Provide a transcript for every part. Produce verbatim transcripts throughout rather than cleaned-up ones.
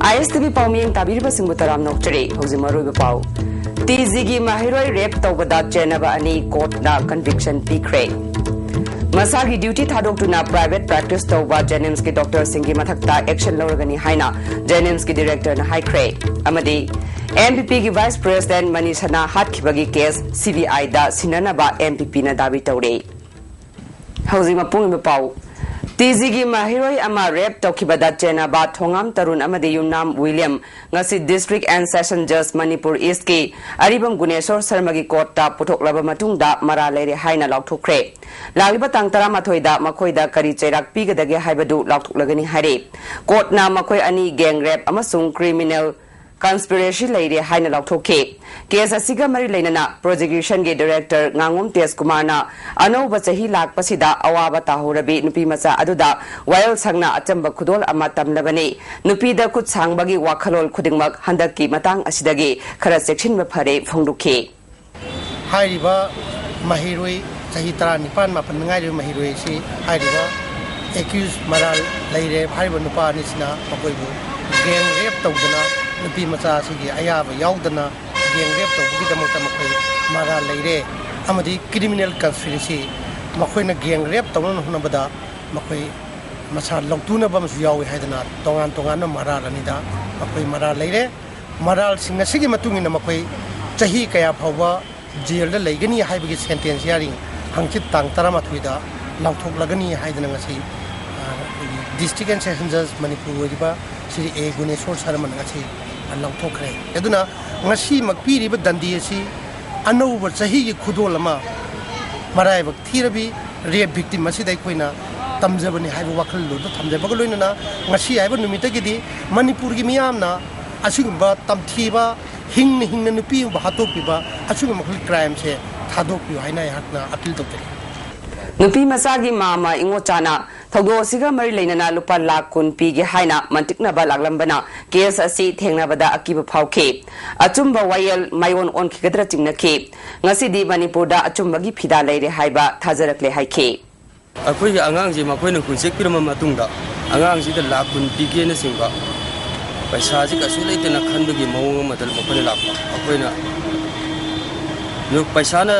ꯑꯥꯏ ꯑꯦꯁ T V ꯄꯥꯎꯃꯤꯌꯦꯡ ꯇꯥꯕꯤꯔꯤꯕꯁꯤꯡꯕꯨ ꯇꯔꯥꯝꯅ ꯑꯣꯛꯆꯔꯤ꯫ ꯍꯧꯖꯤꯛ ꯃꯔꯨꯑꯣꯏꯕ ꯄꯥꯎ꯫ ꯇꯤ ꯖꯤꯒꯤ ꯃꯍꯩꯔꯣꯏ ꯔꯦꯞ ꯇꯧꯕꯗ ꯆꯦꯟꯅꯕ ꯑꯅꯤ ꯀꯣꯔꯠꯅ ꯀꯟꯚꯤꯛꯁꯟ ꯄꯤꯈ꯭ꯔꯦ꯫ ꯃꯁꯥꯒꯤ ꯗ꯭ꯌꯨꯇꯤ ꯊꯥꯗꯣꯛꯇꯨꯅ ꯄ꯭ꯔꯥꯏꯚꯦꯠ ꯄ꯭ꯔꯦꯛꯇꯤꯁ ꯇꯧꯕ ꯖꯦꯅꯤꯝꯁꯀꯤ ꯗꯣꯛꯇꯔꯁꯤꯡꯒꯤ ꯃꯊꯛꯇ ꯑꯦꯛꯁꯟ ꯂꯧꯔꯒꯅꯤ ꯍꯥꯏꯅ ꯖꯦꯅꯤꯝꯁꯀꯤ ꯗꯤꯔꯦꯛꯇꯔꯅ ꯍꯥꯏꯈ꯭ꯔꯦ꯫ ꯑꯃꯗꯤ ꯑꯦꯟ ꯄꯤ ꯄꯤꯒꯤ ꯚꯥꯏꯁ ꯄ꯭ꯔꯦꯁꯤꯗꯦꯟꯠ ꯃꯅꯤ ꯁꯅꯥ ꯍꯥꯠꯈꯤꯕꯒꯤ ꯀꯦꯁ ꯁꯤ ꯕꯤ ꯑꯥꯏꯗ ꯁꯤꯟꯅꯅꯕ ꯑꯦꯟ ꯄꯤ ꯄꯤꯅ ꯗꯥꯕꯤ ꯇꯧꯔꯦ꯫ ꯍꯧꯖꯤꯛ ꯃꯄꯨꯡ ꯑꯣꯏꯕ ꯄꯥꯎ꯫ ꯇꯤ ꯖꯤꯒꯤ ꯃꯍꯩꯔꯣꯏ ꯑꯃ ꯔꯦꯞ ꯇꯧꯈꯤꯕꯗ ꯆꯦꯟꯅꯕ ꯊꯣꯉꯥꯝ ꯇꯔꯨꯟ ꯑꯃꯗꯤ ꯌꯨꯝꯅꯥꯝ ꯋꯤꯂꯤꯌꯝ ꯉꯁꯤ ꯗꯤꯁꯇ꯭ꯔꯤꯛ ꯑꯦꯟ ꯁꯦꯁꯟ ꯖꯖ ꯃꯅꯤꯄꯨꯔ ꯏꯁꯀꯤ ꯑꯔꯤꯕꯝ ꯒꯨꯅꯦꯁꯣꯔ ꯁꯔꯃꯒꯤ ꯀꯣꯔꯠꯇ ꯄꯨꯊꯣꯛꯂꯕ ꯃꯇꯨꯡꯗ ꯃꯔꯥꯜ ꯂꯩꯔꯦ ꯍꯥꯏꯅ ꯂꯥꯎꯊꯣꯛꯈ꯭ꯔꯦ꯫ ꯂꯥꯛꯂꯤꯕ ꯇꯥꯡ ꯇꯔꯥꯃꯥꯊꯣꯏꯗ ꯃꯈꯣꯏꯗ ꯀꯔꯤ ꯆꯩꯔꯥꯛ ꯄꯤꯒꯗꯒꯦ ꯍꯥꯏꯕꯗꯨ ꯂꯥꯎꯊꯣꯛꯂꯒꯅꯤ ꯍꯥꯏꯔꯦ꯫ ꯀꯣꯔꯠꯅ ꯃꯈꯣꯏ ꯑꯅꯤ ꯒꯦꯡ ꯔꯦꯞ ꯑꯃꯁꯨꯡ ꯀ꯭ꯔꯤꯃꯤꯅꯦꯜ ꯀꯟꯁꯄꯤꯔꯦꯁꯤ ꯂꯩꯔꯦ ꯍꯥꯏꯅ ꯂꯥꯎꯊꯣꯛꯈꯤ꯫ ꯀꯦꯁ ꯑꯁꯤꯒ ꯃꯔꯤ ꯂꯩꯅꯅ ꯄ꯭ꯔꯣꯁꯤꯀ꯭ꯌꯨꯁꯟꯒꯤ ꯗꯤꯔꯦꯛꯇꯔ ꯉꯥꯉꯣꯝ ꯇꯦꯖꯀꯨꯃꯥꯔꯅ ꯑꯅꯧꯕ ꯆꯍꯤ ꯂꯥꯛꯄꯁꯤꯗ ꯑꯋꯥꯕ ꯇꯥꯍꯧꯔꯕꯤ ꯅꯨꯄꯤ ꯃꯆꯥ ꯑꯗꯨꯗ ꯋꯥꯌꯦꯜ ꯁꯪꯅ ꯑꯆꯝꯕ ꯈꯨꯗꯣꯜ ꯑꯃ ꯇꯝꯂꯕꯅꯤ꯫ ꯅꯨꯄꯤꯗ ꯈꯨꯠ ꯁꯥꯡꯕꯒꯤ ꯋꯥꯈꯜꯂꯣꯟ ꯈꯨꯗꯤꯡꯃꯛ ꯍꯟꯗꯛꯀꯤ ꯃꯇꯥꯡ ꯑꯁꯤꯗꯒꯤ ꯈꯔ ꯆꯦꯛꯁꯤꯟꯕ ꯐꯔꯦ ꯐꯣꯡꯗꯣꯛꯈꯤ꯫ ꯍꯥꯏꯔꯤꯕ ꯃꯍꯩꯔꯣꯏ ꯆꯍꯤ ꯇꯔꯥꯅꯤꯄꯥꯟ ꯃꯥꯄꯟ ꯉꯥꯏꯔꯤꯕ ꯃꯍꯩꯔꯣꯏ ꯑꯁꯤ ꯍꯥꯏꯔꯤꯕ ꯑꯦꯀ꯭ꯌꯨꯁ ꯃꯔꯥꯜ ꯂꯩꯔꯦ ꯍꯥꯏꯔꯤꯕ ꯅꯨꯄꯥ ꯑꯅꯤꯁꯤꯅ ꯃꯈꯣꯏꯕꯨ ꯒꯦꯡ ꯔꯦꯞ ꯇꯧꯗꯅ ꯅꯨꯄꯤ ꯃꯆꯥ ꯑꯁꯤꯒꯤ ꯑꯌꯥꯕ ꯌꯥꯎꯗꯅ ꯒꯦꯡ ꯔꯦꯞ ꯇꯧꯕꯒꯤꯗꯃꯛꯇ ꯃꯈꯣꯏ ꯃꯔꯥꯜ ꯂꯩꯔꯦ ꯑꯃꯗꯤ ꯀ꯭ꯔꯤꯃꯤꯅꯦꯜ ꯀꯟꯁꯄꯤꯔꯦꯁꯤ ꯃꯈꯣꯏꯅ ꯒꯦꯡ ꯔꯦꯞ ꯇꯧꯅꯕ ꯍꯣꯠꯅꯕꯗ ꯃꯈꯣꯏ ꯃꯁꯥ ꯂꯧꯇꯨꯅꯕ ꯑꯃꯁꯨ ꯌꯥꯎꯏ ꯍꯥꯏꯗꯅ ꯇꯣꯉꯥꯟ ꯇꯣꯉꯥꯟꯕ ꯃꯔꯥꯜ ꯑꯅꯤꯗ ꯃꯈꯣꯏ ꯃꯔꯥꯜ ꯂꯩꯔꯦ꯫ ꯃꯔꯥꯜꯁꯤꯡ ꯑꯁꯤꯒꯤ ꯃꯇꯨꯡ ꯏꯟꯅ ꯃꯈꯣꯏ ꯆꯍꯤ ꯀꯌꯥ ꯐꯥꯎꯕ ꯖꯦꯜꯗ ꯂꯩꯒꯅꯤ ꯍꯥꯏꯕꯒꯤ ꯁꯦꯟꯇꯦꯟꯁ ꯍꯤꯌꯥꯔꯤꯡ ꯍꯪꯆꯤꯠ ꯇꯥꯡ ꯇꯔꯥꯃꯥꯊꯣꯏꯗ ꯂꯥꯎꯊꯣꯛꯂꯒꯅꯤ ꯍꯥꯏꯗꯅ ꯉꯁꯤ, ꯑ, ꯑꯩꯈꯣꯏꯒꯤ ꯗꯤꯁꯇ꯭ꯔꯤꯛ ꯑꯦꯟ ꯁꯦꯁꯟ ꯖꯖ ꯃꯅꯤꯄꯨꯔ ꯑꯣꯏꯔꯤꯕ ꯁ꯭ꯔꯤ ꯑꯦ ꯒꯨꯅꯦꯁꯣꯔ ꯁꯔꯃꯅ ꯉꯁꯤ ꯂꯥꯎꯊꯣꯛꯈ꯭ꯔꯦ꯫ ꯑꯗꯨꯅ ꯉꯁꯤꯃꯛ ꯄꯤꯔꯤꯕ ꯗꯟꯗꯤ ꯑꯁꯤ ꯑꯅꯧꯕ ꯆꯍꯤꯒꯤ ꯈꯨꯗꯣꯜ ꯑꯃ ꯃꯔꯥꯏꯕꯛ ꯊꯤꯔꯕꯤ ꯔꯦꯞ ꯚꯤꯛꯇꯤꯝ ꯑꯁꯤꯗ ꯑꯩꯈꯣꯏꯅ ꯇꯝꯖꯕꯅꯤ ꯍꯥꯏꯕ ꯋꯥꯈꯜꯂꯣꯟꯗꯨ ꯊꯝꯖꯕꯒ ꯂꯣꯏꯅꯅ ꯉꯁꯤ ꯍꯥꯏꯕ ꯅꯨꯃꯤꯠꯇꯒꯤꯗꯤ ꯃꯅꯤꯄꯨꯔꯒꯤ ꯃꯤꯌꯥꯝꯅ ꯑꯁꯤꯒꯨꯝꯕ ꯇꯝꯊꯤꯕ ꯍꯤꯡꯅ ꯍꯤꯡꯅ ꯅꯨꯄꯤ ꯑꯃꯕꯨ ꯍꯥꯠꯇꯣꯛꯄꯤꯕ ꯑꯁꯤꯒꯨꯝꯕ ꯃꯈꯜꯒꯤ ꯀ꯭ꯔꯥꯏꯝꯁꯦ ꯊꯥꯗꯣꯛꯄꯤꯌꯨ ꯍꯥꯏꯅ ꯑꯩꯍꯥꯛꯅ ꯑꯄꯤꯜ ꯇꯧꯖꯔꯤ꯫ ꯅꯨꯄꯤ ꯃꯆꯥꯒꯤ ꯃꯥꯃ ꯏꯉꯣꯆꯥꯅ ꯊꯧꯗꯣꯛ ꯑꯁꯤꯒ ꯃꯔꯤ ꯂꯩꯅꯅ ꯂꯨꯄꯥ ꯂꯥꯈ ꯀꯨꯟ ꯄꯤꯒꯦ ꯍꯥꯏꯅ ꯃꯟꯇꯤꯛꯅꯕ ꯂꯥꯛꯂꯝꯕꯅ ꯀꯦꯁ ꯑꯁꯤ ꯊꯦꯡꯅꯕꯗ ꯑꯀꯤꯕ ꯐꯥꯎꯈꯤ꯫ ꯑꯆꯨꯝꯕ ꯋꯥꯌꯦꯜ ꯃꯥꯏꯑꯣꯟ ꯑꯣꯟꯈꯤꯒꯗ꯭ꯔꯥ ꯆꯤꯡꯅꯈꯤ꯫ ꯉꯁꯤꯗꯤ ꯃꯅꯤꯄꯨꯔꯗ ꯑꯆꯨꯝꯕꯒꯤ ꯐꯤꯗꯥ ꯂꯩꯔꯦ ꯍꯥꯏꯕ ꯊꯥꯖꯔꯛꯂꯦ ꯍꯥꯏꯈꯤ꯫ ꯑꯩꯈꯣꯏꯒꯤ ꯑꯉꯥꯡꯁꯦ ꯃꯈꯣꯏꯅ ꯀꯨꯟꯁꯦꯛ ꯄꯤꯔꯝꯕ ꯃꯇꯨꯡꯗ ꯑꯉꯥꯡꯁꯤꯗ ꯂꯥꯈ ꯀꯨꯟ ꯄꯤꯒꯦꯅ ꯆꯤꯡꯕ ꯄꯩꯁꯥꯁꯤ ꯀꯩꯁꯨ ꯂꯩꯇꯅ ꯈꯟꯕꯒꯤ ꯃꯑꯣꯡ ꯑꯃꯗ ꯃꯈꯣꯏꯅ ꯂꯥꯛꯄ꯫ ꯑꯩꯈꯣꯏꯅ ꯄꯩꯁꯥꯅ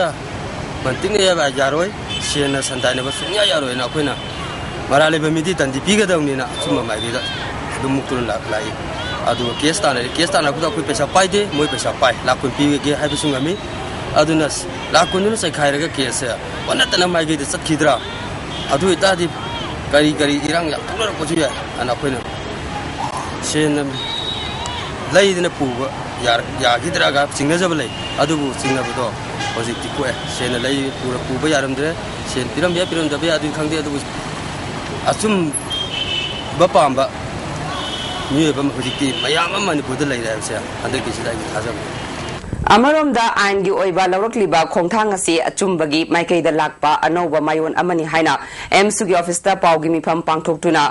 ꯃꯟꯇꯤꯛꯅ ꯌꯥꯔꯣꯏ, ꯁꯦꯟꯅ ꯁꯟꯗꯥꯏꯅꯕ ꯁꯨꯡꯌꯥ ꯌꯥꯔꯣꯏꯅ ꯑꯩꯈꯣꯏꯅ ꯃꯔꯥꯜ ꯂꯩꯕ ꯃꯤꯗꯤ ꯗꯟꯗꯤ ꯄꯤꯒꯗꯕꯅꯤꯅ ꯑꯆꯨꯝꯕ ꯃꯥꯏꯀꯩꯗ ꯑꯗꯨꯝ ꯃꯨꯛꯇꯨꯅ ꯂꯥꯛ-, ꯂꯥꯛꯏ꯫ ꯑꯗꯨꯒ ꯀꯦꯁ ꯇꯥꯅꯔꯦ꯫ ꯀꯦꯁ ꯇꯥꯅꯔꯛꯄꯗ ꯑꯩꯈꯣꯏ ꯄꯩꯁꯥ ꯄꯥꯏꯗꯦ, ꯃꯣꯏ ꯄꯩꯁꯥ ꯄꯥꯏ, ꯂꯥꯛ ꯀꯨꯟ ꯄꯤꯒꯦ ꯍꯥꯏꯕꯁꯨ ꯉꯝꯃꯤ꯫ ꯑꯗꯨꯅ ꯂꯥꯛ ꯀꯨꯟꯗꯨꯅ ꯆꯩꯈꯥꯏꯔꯒ ꯀꯦꯁꯁꯦ ꯑꯣꯟꯅ ꯇꯩꯅ ꯃꯥꯏꯀꯩꯗ ꯆꯠꯈꯤꯗ꯭ꯔꯥ? ꯑꯗꯨ ꯑꯣꯏꯇꯥꯔꯗꯤ ꯀꯔꯤ ꯀꯔꯤ ꯏꯔꯥꯡ ꯌꯥꯝ ꯊꯣꯛꯅꯔꯛꯄꯁꯨ ꯌꯥꯏ꯫ ꯑꯗꯨꯅ ꯑꯩꯈꯣꯏꯅ ꯁꯦꯟꯅ ꯂꯩꯗꯅ ꯄꯨꯕ ꯌꯥꯔ-, ꯌꯥꯈꯤꯗ꯭ꯔꯥꯒ ꯆꯤꯡꯅꯖꯕ ꯂꯩ꯫ ꯑꯗꯨꯕꯨ ꯆꯤꯡꯅꯕꯗꯣ ꯍꯧꯖꯤꯛꯇꯤ ꯀꯣꯛꯑꯦ꯫ ꯁꯦꯟꯅ ꯂꯩ ꯄꯨꯔ-, ꯄꯨꯕ ꯌꯥꯔꯝꯗ꯭ꯔꯦ꯫ ꯁꯦꯟ ꯄꯤꯔꯝꯕ ꯌꯥꯏ, ꯄꯤꯔꯝꯗꯕ ꯌꯥꯏ, ꯑꯗꯨꯗꯤ ꯈꯪꯗꯦ꯫ ꯑꯗꯨꯕꯨ ꯑꯆꯨꯝꯕ ꯄꯥꯝꯕ ꯃꯤꯑꯣꯏꯕ ꯑꯃ ꯍꯧꯖꯤꯛꯇꯤ ꯃꯌꯥꯝ ꯑꯃ ꯃꯅꯤꯄꯨꯔꯗ ꯂꯩꯔꯦ ꯍꯥꯏꯕꯁꯦ ꯍꯟꯗꯛꯀꯤꯁꯤꯗ ꯑꯩꯒꯤ ꯊꯥꯖꯕ꯫ ꯑꯃꯔꯣꯝꯗ ꯑꯥꯏꯟꯒꯤ ꯑꯣꯏꯕ ꯂꯧꯔꯛꯂꯤꯕ ꯈꯣꯡꯊꯥꯡ ꯑꯁꯤ ꯑꯆꯨꯝꯕꯒꯤ ꯃꯥꯏꯀꯩꯗ ꯂꯥꯛꯄ ꯑꯅꯧꯕ ꯃꯥꯏꯑꯣꯟ ꯑꯃꯅꯤ ꯍꯥꯏꯅ ꯑꯦꯝꯁꯨꯒꯤ ꯑꯣꯐꯤꯁꯇ ꯄꯥꯎꯒꯤ ꯃꯤꯐꯝ ꯄꯥꯡꯊꯣꯛꯇꯨꯅ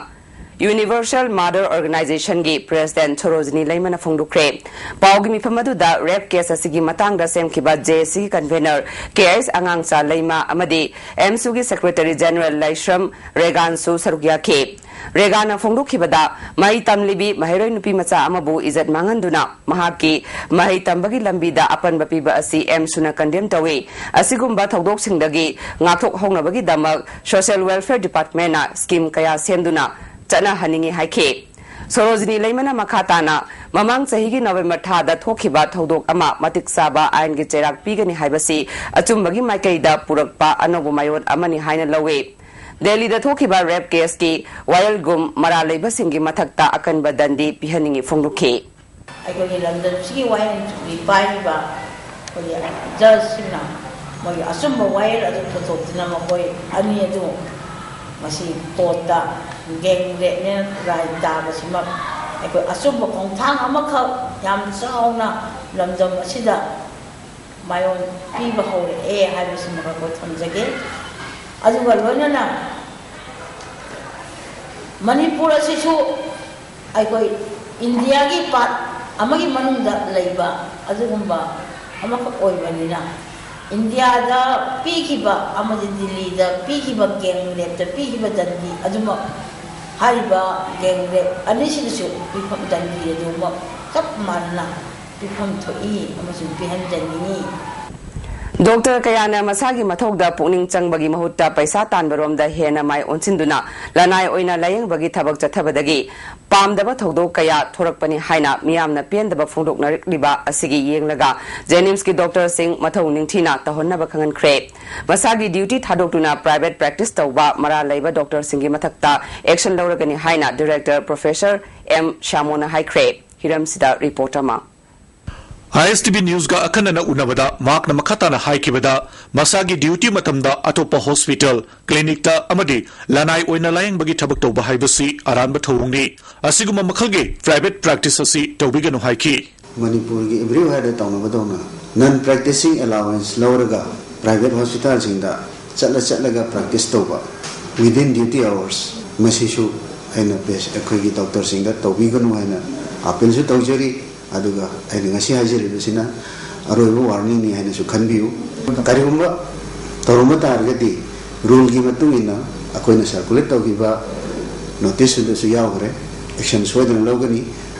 Universal Mother Organizationꯒꯤ President ꯁꯣꯔꯣꯖꯤꯅꯤ ꯂꯩꯃꯅ ꯐꯣꯡꯗꯣꯛꯈ꯭ꯔꯦ꯫ ꯄꯥꯎꯒꯤ ꯃꯤꯐꯝ ꯑꯗꯨꯗ ꯔꯦꯞ ꯀꯦꯁ ꯑꯁꯤꯒꯤ ꯃꯇꯥꯡꯗ ꯁꯦꯝꯈꯤꯕ ꯖꯦ ꯑꯦꯁ ꯁꯤꯒꯤ ꯀꯟꯚꯦꯅꯔ ꯀꯦ ꯑꯩꯆ ꯑꯉꯥꯡꯆꯥ ꯂꯩꯃ ꯑꯃꯗꯤ ꯑꯦꯝꯁꯨꯒꯤ ꯁꯦꯀ꯭ꯔꯦꯇꯔꯤ ꯖꯦꯅꯔꯦꯜ ꯂꯩꯁ꯭ꯔꯝ ꯔꯦꯒꯥꯟꯁꯨ ꯁꯔꯨꯛ ꯌꯥꯈꯤ꯫ ꯔꯦꯒꯥꯟꯅ ꯐꯣꯡꯗꯣꯛꯈꯤꯕꯗ, ꯃꯍꯩ ꯇꯝꯂꯤꯕꯤ ꯃꯍꯩꯔꯣꯏ ꯅꯨꯄꯤ ꯃꯆꯥ ꯑꯃꯕꯨ ꯏꯖꯠ ꯃꯥꯡꯍꯟꯗꯨꯅ ꯃꯍꯥꯛꯀꯤ ꯃꯍꯩ ꯇꯝꯕꯒꯤ ꯂꯝꯕꯤꯗ ꯑꯄꯟꯕ ꯄꯤꯕ ꯑꯁꯤ ꯑꯦꯝꯁꯨꯅ ꯀꯟꯗꯦꯝ ꯇꯧꯏ꯫ ꯑꯁꯤꯒꯨꯝꯕ ꯊꯧꯗꯣꯛꯁꯤꯡꯗꯒꯤ ꯉꯥꯛꯊꯣꯛꯍꯧꯅꯕꯒꯤꯗꯃꯛ Social Welfare Departmentꯅ ꯁ꯭ꯀꯤꯝ ꯀꯌꯥ ꯁꯦꯝꯗꯨꯅ ꯆꯠꯅꯍꯟꯅꯤꯡꯏ ꯍꯥꯏꯈꯤ꯫ ꯁꯣꯔꯣꯖꯤꯅꯤ ꯂꯩꯃꯅ ꯃꯈꯥ ꯇꯥꯅ, ꯃꯃꯥꯡ ꯆꯍꯤꯒꯤ ꯅꯕꯦꯝꯕꯔ ꯊꯥꯗ ꯊꯣꯛꯈꯤꯕ ꯊꯧꯗꯣꯛ ꯑꯃ ꯃꯇꯤꯛ ꯆꯥꯕ ꯑꯥꯏꯟꯒꯤ ꯆꯩꯔꯥꯛ ꯄꯤꯒꯅꯤ ꯍꯥꯏꯕꯁꯤ ꯑꯆꯨꯝꯕꯒꯤ ꯃꯥꯏꯀꯩꯗ ꯄꯨꯔꯛꯄ ꯑꯅꯧꯕ ꯃꯥꯏꯑꯣꯟ ꯑꯃꯅꯤ ꯍꯥꯏꯅ ꯂꯧꯏ꯫ ꯗꯦꯜꯂꯤꯗ ꯊꯣꯛꯈꯤꯕ ꯔꯦꯞ ꯀꯦꯁꯀꯤ ꯋꯥꯌꯦꯜꯒꯨꯝ ꯃꯔꯥꯜ ꯂꯩꯕꯁꯤꯡꯒꯤ ꯃꯊꯛꯇ ꯑꯀꯟꯕ ꯗꯟꯗꯤ ꯄꯤꯍꯟꯅꯤꯡꯏ ꯐꯣꯡꯗꯣꯛꯈꯤ꯫ ꯑꯩꯈꯣꯏꯒꯤ ꯂꯝꯗꯝꯁꯤꯒꯤ ꯋꯥꯌꯦꯜ ꯄꯥꯏꯔꯤꯕ ꯑꯩꯈꯣꯏꯒꯤ ꯖꯖꯁꯤꯡꯅ ꯃꯣꯏꯒꯤ ꯑꯆꯨꯝꯕ ꯋꯥꯌꯦꯜ ꯑꯗꯨ ꯄꯨꯊꯣꯛꯇꯨꯅ ꯃꯈꯣꯏ ꯑꯅꯤ ꯑꯗꯨ ꯉꯁꯤ ꯀꯣꯔꯠꯇ ꯒꯦꯡ ꯔꯦꯞꯅꯦꯅ ꯔꯥꯏ ꯇꯥꯕꯁꯤꯃꯛ ꯑꯩꯈꯣꯏ ꯑꯆꯨꯝꯕ ꯈꯣꯡꯊꯥꯡ ꯑꯃꯈꯛ ꯌꯥꯝ ꯆꯥꯎꯅ ꯂꯝꯗꯝ ꯑꯁꯤꯗ ꯃꯥꯏꯑꯣꯟ ꯄꯤꯕ ꯍꯧꯔꯛꯑꯦ ꯍꯥꯏꯕꯁꯤꯃ ꯑꯩꯈꯣꯏ ꯊꯝꯖꯒꯦ꯫ ꯑꯗꯨꯒ ꯂꯣꯏꯅꯅ ꯃꯅꯤꯄꯨꯔ ꯑꯁꯤꯁꯨ ꯑꯩꯈꯣꯏ ꯏꯟꯗꯤꯌꯥꯒꯤ ꯄꯥꯔꯠ ꯑꯃꯒꯤ ꯃꯅꯨꯡꯗ ꯂꯩꯕ ꯑꯗꯨꯒꯨꯝꯕ ꯑꯃꯈꯛ ꯑꯣꯏꯕꯅꯤꯅ, ꯏꯟꯗꯤꯌꯥꯗ ꯄꯤꯈꯤꯕ ꯑꯃꯗꯤ ꯗꯤꯜꯂꯤꯗ ꯄꯤꯈꯤꯕ ꯒꯦꯡ ꯔꯦꯞꯇ ꯄꯤꯈꯤꯕ ꯗꯟꯗꯤ ꯑꯗꯨꯃꯛ ꯍꯥꯏꯔꯤꯕ ꯒꯦꯡ ꯔꯦꯞ ꯑꯅꯤꯁꯤꯗꯁꯨ ꯄꯤꯐꯝ ꯇꯟꯕꯤ ꯑꯗꯨꯃꯛ ꯆꯞ ꯃꯥꯟꯅꯅ ꯄꯤꯐꯝ ꯊꯣꯛꯏ ꯑꯃꯁꯨꯡ ꯄꯤꯍꯟꯖꯅꯤꯡꯏ꯫ ꯗꯣꯛꯇꯔ ꯀꯌꯥꯅ ꯃꯁꯥꯒꯤ ꯃꯊꯧꯗ ꯄꯨꯛꯅꯤꯡ ꯆꯪꯕꯒꯤ ꯃꯍꯨꯠꯇ ꯄꯩꯁꯥ ꯇꯥꯟꯕꯔꯣꯝꯗ ꯍꯦꯟꯅ ꯃꯥꯏ ꯑꯣꯟꯁꯤꯟꯗꯨꯅ ꯂꯅꯥꯏ ꯑꯣꯏꯅ ꯂꯥꯌꯦꯡꯕꯒꯤ ꯊꯕꯛ ꯆꯠꯊꯕꯗꯒꯤ ꯄꯥꯝꯗꯕ ꯊꯧꯗꯣꯛ ꯀꯌꯥ ꯊꯣꯔꯛꯄꯅꯤ ꯍꯥꯏꯅ ꯃꯤꯌꯥꯝꯅ ꯄꯦꯟꯗꯕ ꯐꯣꯡꯗꯣꯛꯅꯔꯛꯂꯤꯕ ꯑꯁꯤꯒꯤ ꯌꯦꯡꯂꯒ ꯖꯦꯅꯤꯝꯁꯀꯤ ꯗꯣꯛꯇꯔꯁꯤꯡ ꯃꯊꯧ ꯅꯤꯡꯊꯤꯅ ꯇꯧꯍꯟꯅꯕ ꯈꯪꯍꯟꯈ꯭ꯔꯦ꯫ ꯃꯁꯥꯒꯤ ꯗ꯭ꯌꯨꯇꯤ ꯊꯥꯗꯣꯛꯇꯨꯅ ꯄ꯭ꯔꯥꯏꯚꯦꯠ ꯄ꯭ꯔꯦꯛꯇꯤꯁ ꯇꯧꯕ ꯃꯔꯥꯜ ꯂꯩꯕ ꯗꯣꯛꯇꯔꯁꯤꯡꯒꯤ ꯃꯊꯛꯇ ꯑꯦꯛꯁꯟ ꯂꯧꯔꯒꯅꯤ ꯍꯥꯏꯅ ꯗꯤꯔꯦꯛꯇꯔ ꯄ꯭ꯔꯣꯐꯦꯁꯔ ꯑꯦꯝ ꯁ꯭ꯌꯥꯃꯣꯅ ꯍꯥꯏꯈ꯭ꯔꯦ꯫ ꯍꯤꯔꯝꯁꯤꯗ ꯔꯤꯄꯣꯔꯠ ꯑꯃ꯫ ꯑꯥꯏ ꯑꯦꯁ ꯇꯤ ꯚꯤ ꯅ꯭ꯌꯨꯁꯀ ꯑꯈꯟꯅꯅ ꯎꯅꯕꯗ ꯃꯍꯥꯛꯅ ꯃꯈꯥ ꯇꯥꯅ ꯍꯥꯏꯈꯤꯕꯗ, ꯃꯁꯥꯒꯤ ꯗ꯭ꯌꯨꯇꯤ ꯃꯇꯝꯗ ꯑꯇꯣꯞꯄ ꯍꯣꯁꯄꯤꯇꯥꯜ, ꯀ꯭ꯂꯤꯅꯤꯛꯇ ꯑꯃꯗꯤ ꯂꯅꯥꯏ ꯑꯣꯏꯅ ꯂꯥꯌꯦꯡꯕꯒꯤ ꯊꯕꯛ ꯇꯧꯕ ꯍꯥꯏꯕꯁꯤ ꯑꯔꯥꯟꯕ ꯊꯧꯑꯣꯡꯅꯤ꯫ ꯑꯁꯤꯒꯨꯝꯕ ꯃꯈꯜꯒꯤ ꯄ꯭ꯔꯥꯏꯚꯦꯠ ꯄ꯭ꯔꯦꯛꯇꯤꯁ ꯑꯁꯤ ꯇꯧꯕꯤꯒꯅꯨ ꯍꯥꯏꯈꯤ꯫ ꯃꯅꯤꯄꯨꯔꯒꯤ ꯑꯦꯚ꯭ꯔꯤꯋꯦꯌꯔꯗ ꯇꯧꯅꯕꯗꯧꯅ ꯅꯟ ꯄ꯭ꯔꯦꯛꯇꯤꯁꯤꯡ ꯑꯦꯂꯥꯋꯦꯟꯁ ꯂꯧꯔꯒ ꯄ꯭ꯔꯥꯏꯚꯦꯠ ꯍꯣꯁꯄꯤꯇꯥꯜꯁꯤꯡꯗ ꯆꯠꯂ ꯆꯠꯂꯒ ꯄ꯭ꯔꯦꯛꯇꯤꯁ ꯇꯧꯕ within duty hours, ꯃꯁꯤꯁꯨ ꯑꯩꯅ ꯄꯦꯁ-, ꯑꯩꯈꯣꯏꯒꯤ ꯗꯣꯛꯇꯔꯁꯤꯡꯗ ꯇꯧꯕꯤꯒꯅꯨ ꯍꯥꯏꯅ ꯑꯥꯄꯤꯜꯁꯨ ꯇꯧꯖꯔꯤ꯫ ꯑꯗꯨꯒ ꯑꯩꯅ ꯉꯁꯤ ꯍꯥꯏꯖꯔꯤꯕꯁꯤꯅ ꯑꯔꯣꯏꯕ ꯋꯥꯔꯅꯤꯡꯅꯤ ꯍꯥꯏꯅꯁꯨ ꯈꯟꯕꯤꯌꯨ꯫ ꯀꯔꯤꯒꯨꯝꯕ ꯇꯧꯔꯝꯕ ꯇꯥꯔꯒꯗꯤ, ꯔꯨꯜꯒꯤ ꯃꯇꯨꯡ ꯏꯟꯅ ꯑꯩꯈꯣꯏꯅ ꯁꯔꯀꯨꯂꯦꯠ ꯇꯧꯈꯤꯕ ꯅꯣꯇꯤꯁꯇꯨꯗꯁꯨ ꯌꯥꯎꯈ꯭ꯔꯦ, ꯑꯦꯛꯁꯟ ꯁꯣꯏꯗꯅ ꯂꯧꯒꯅꯤ꯫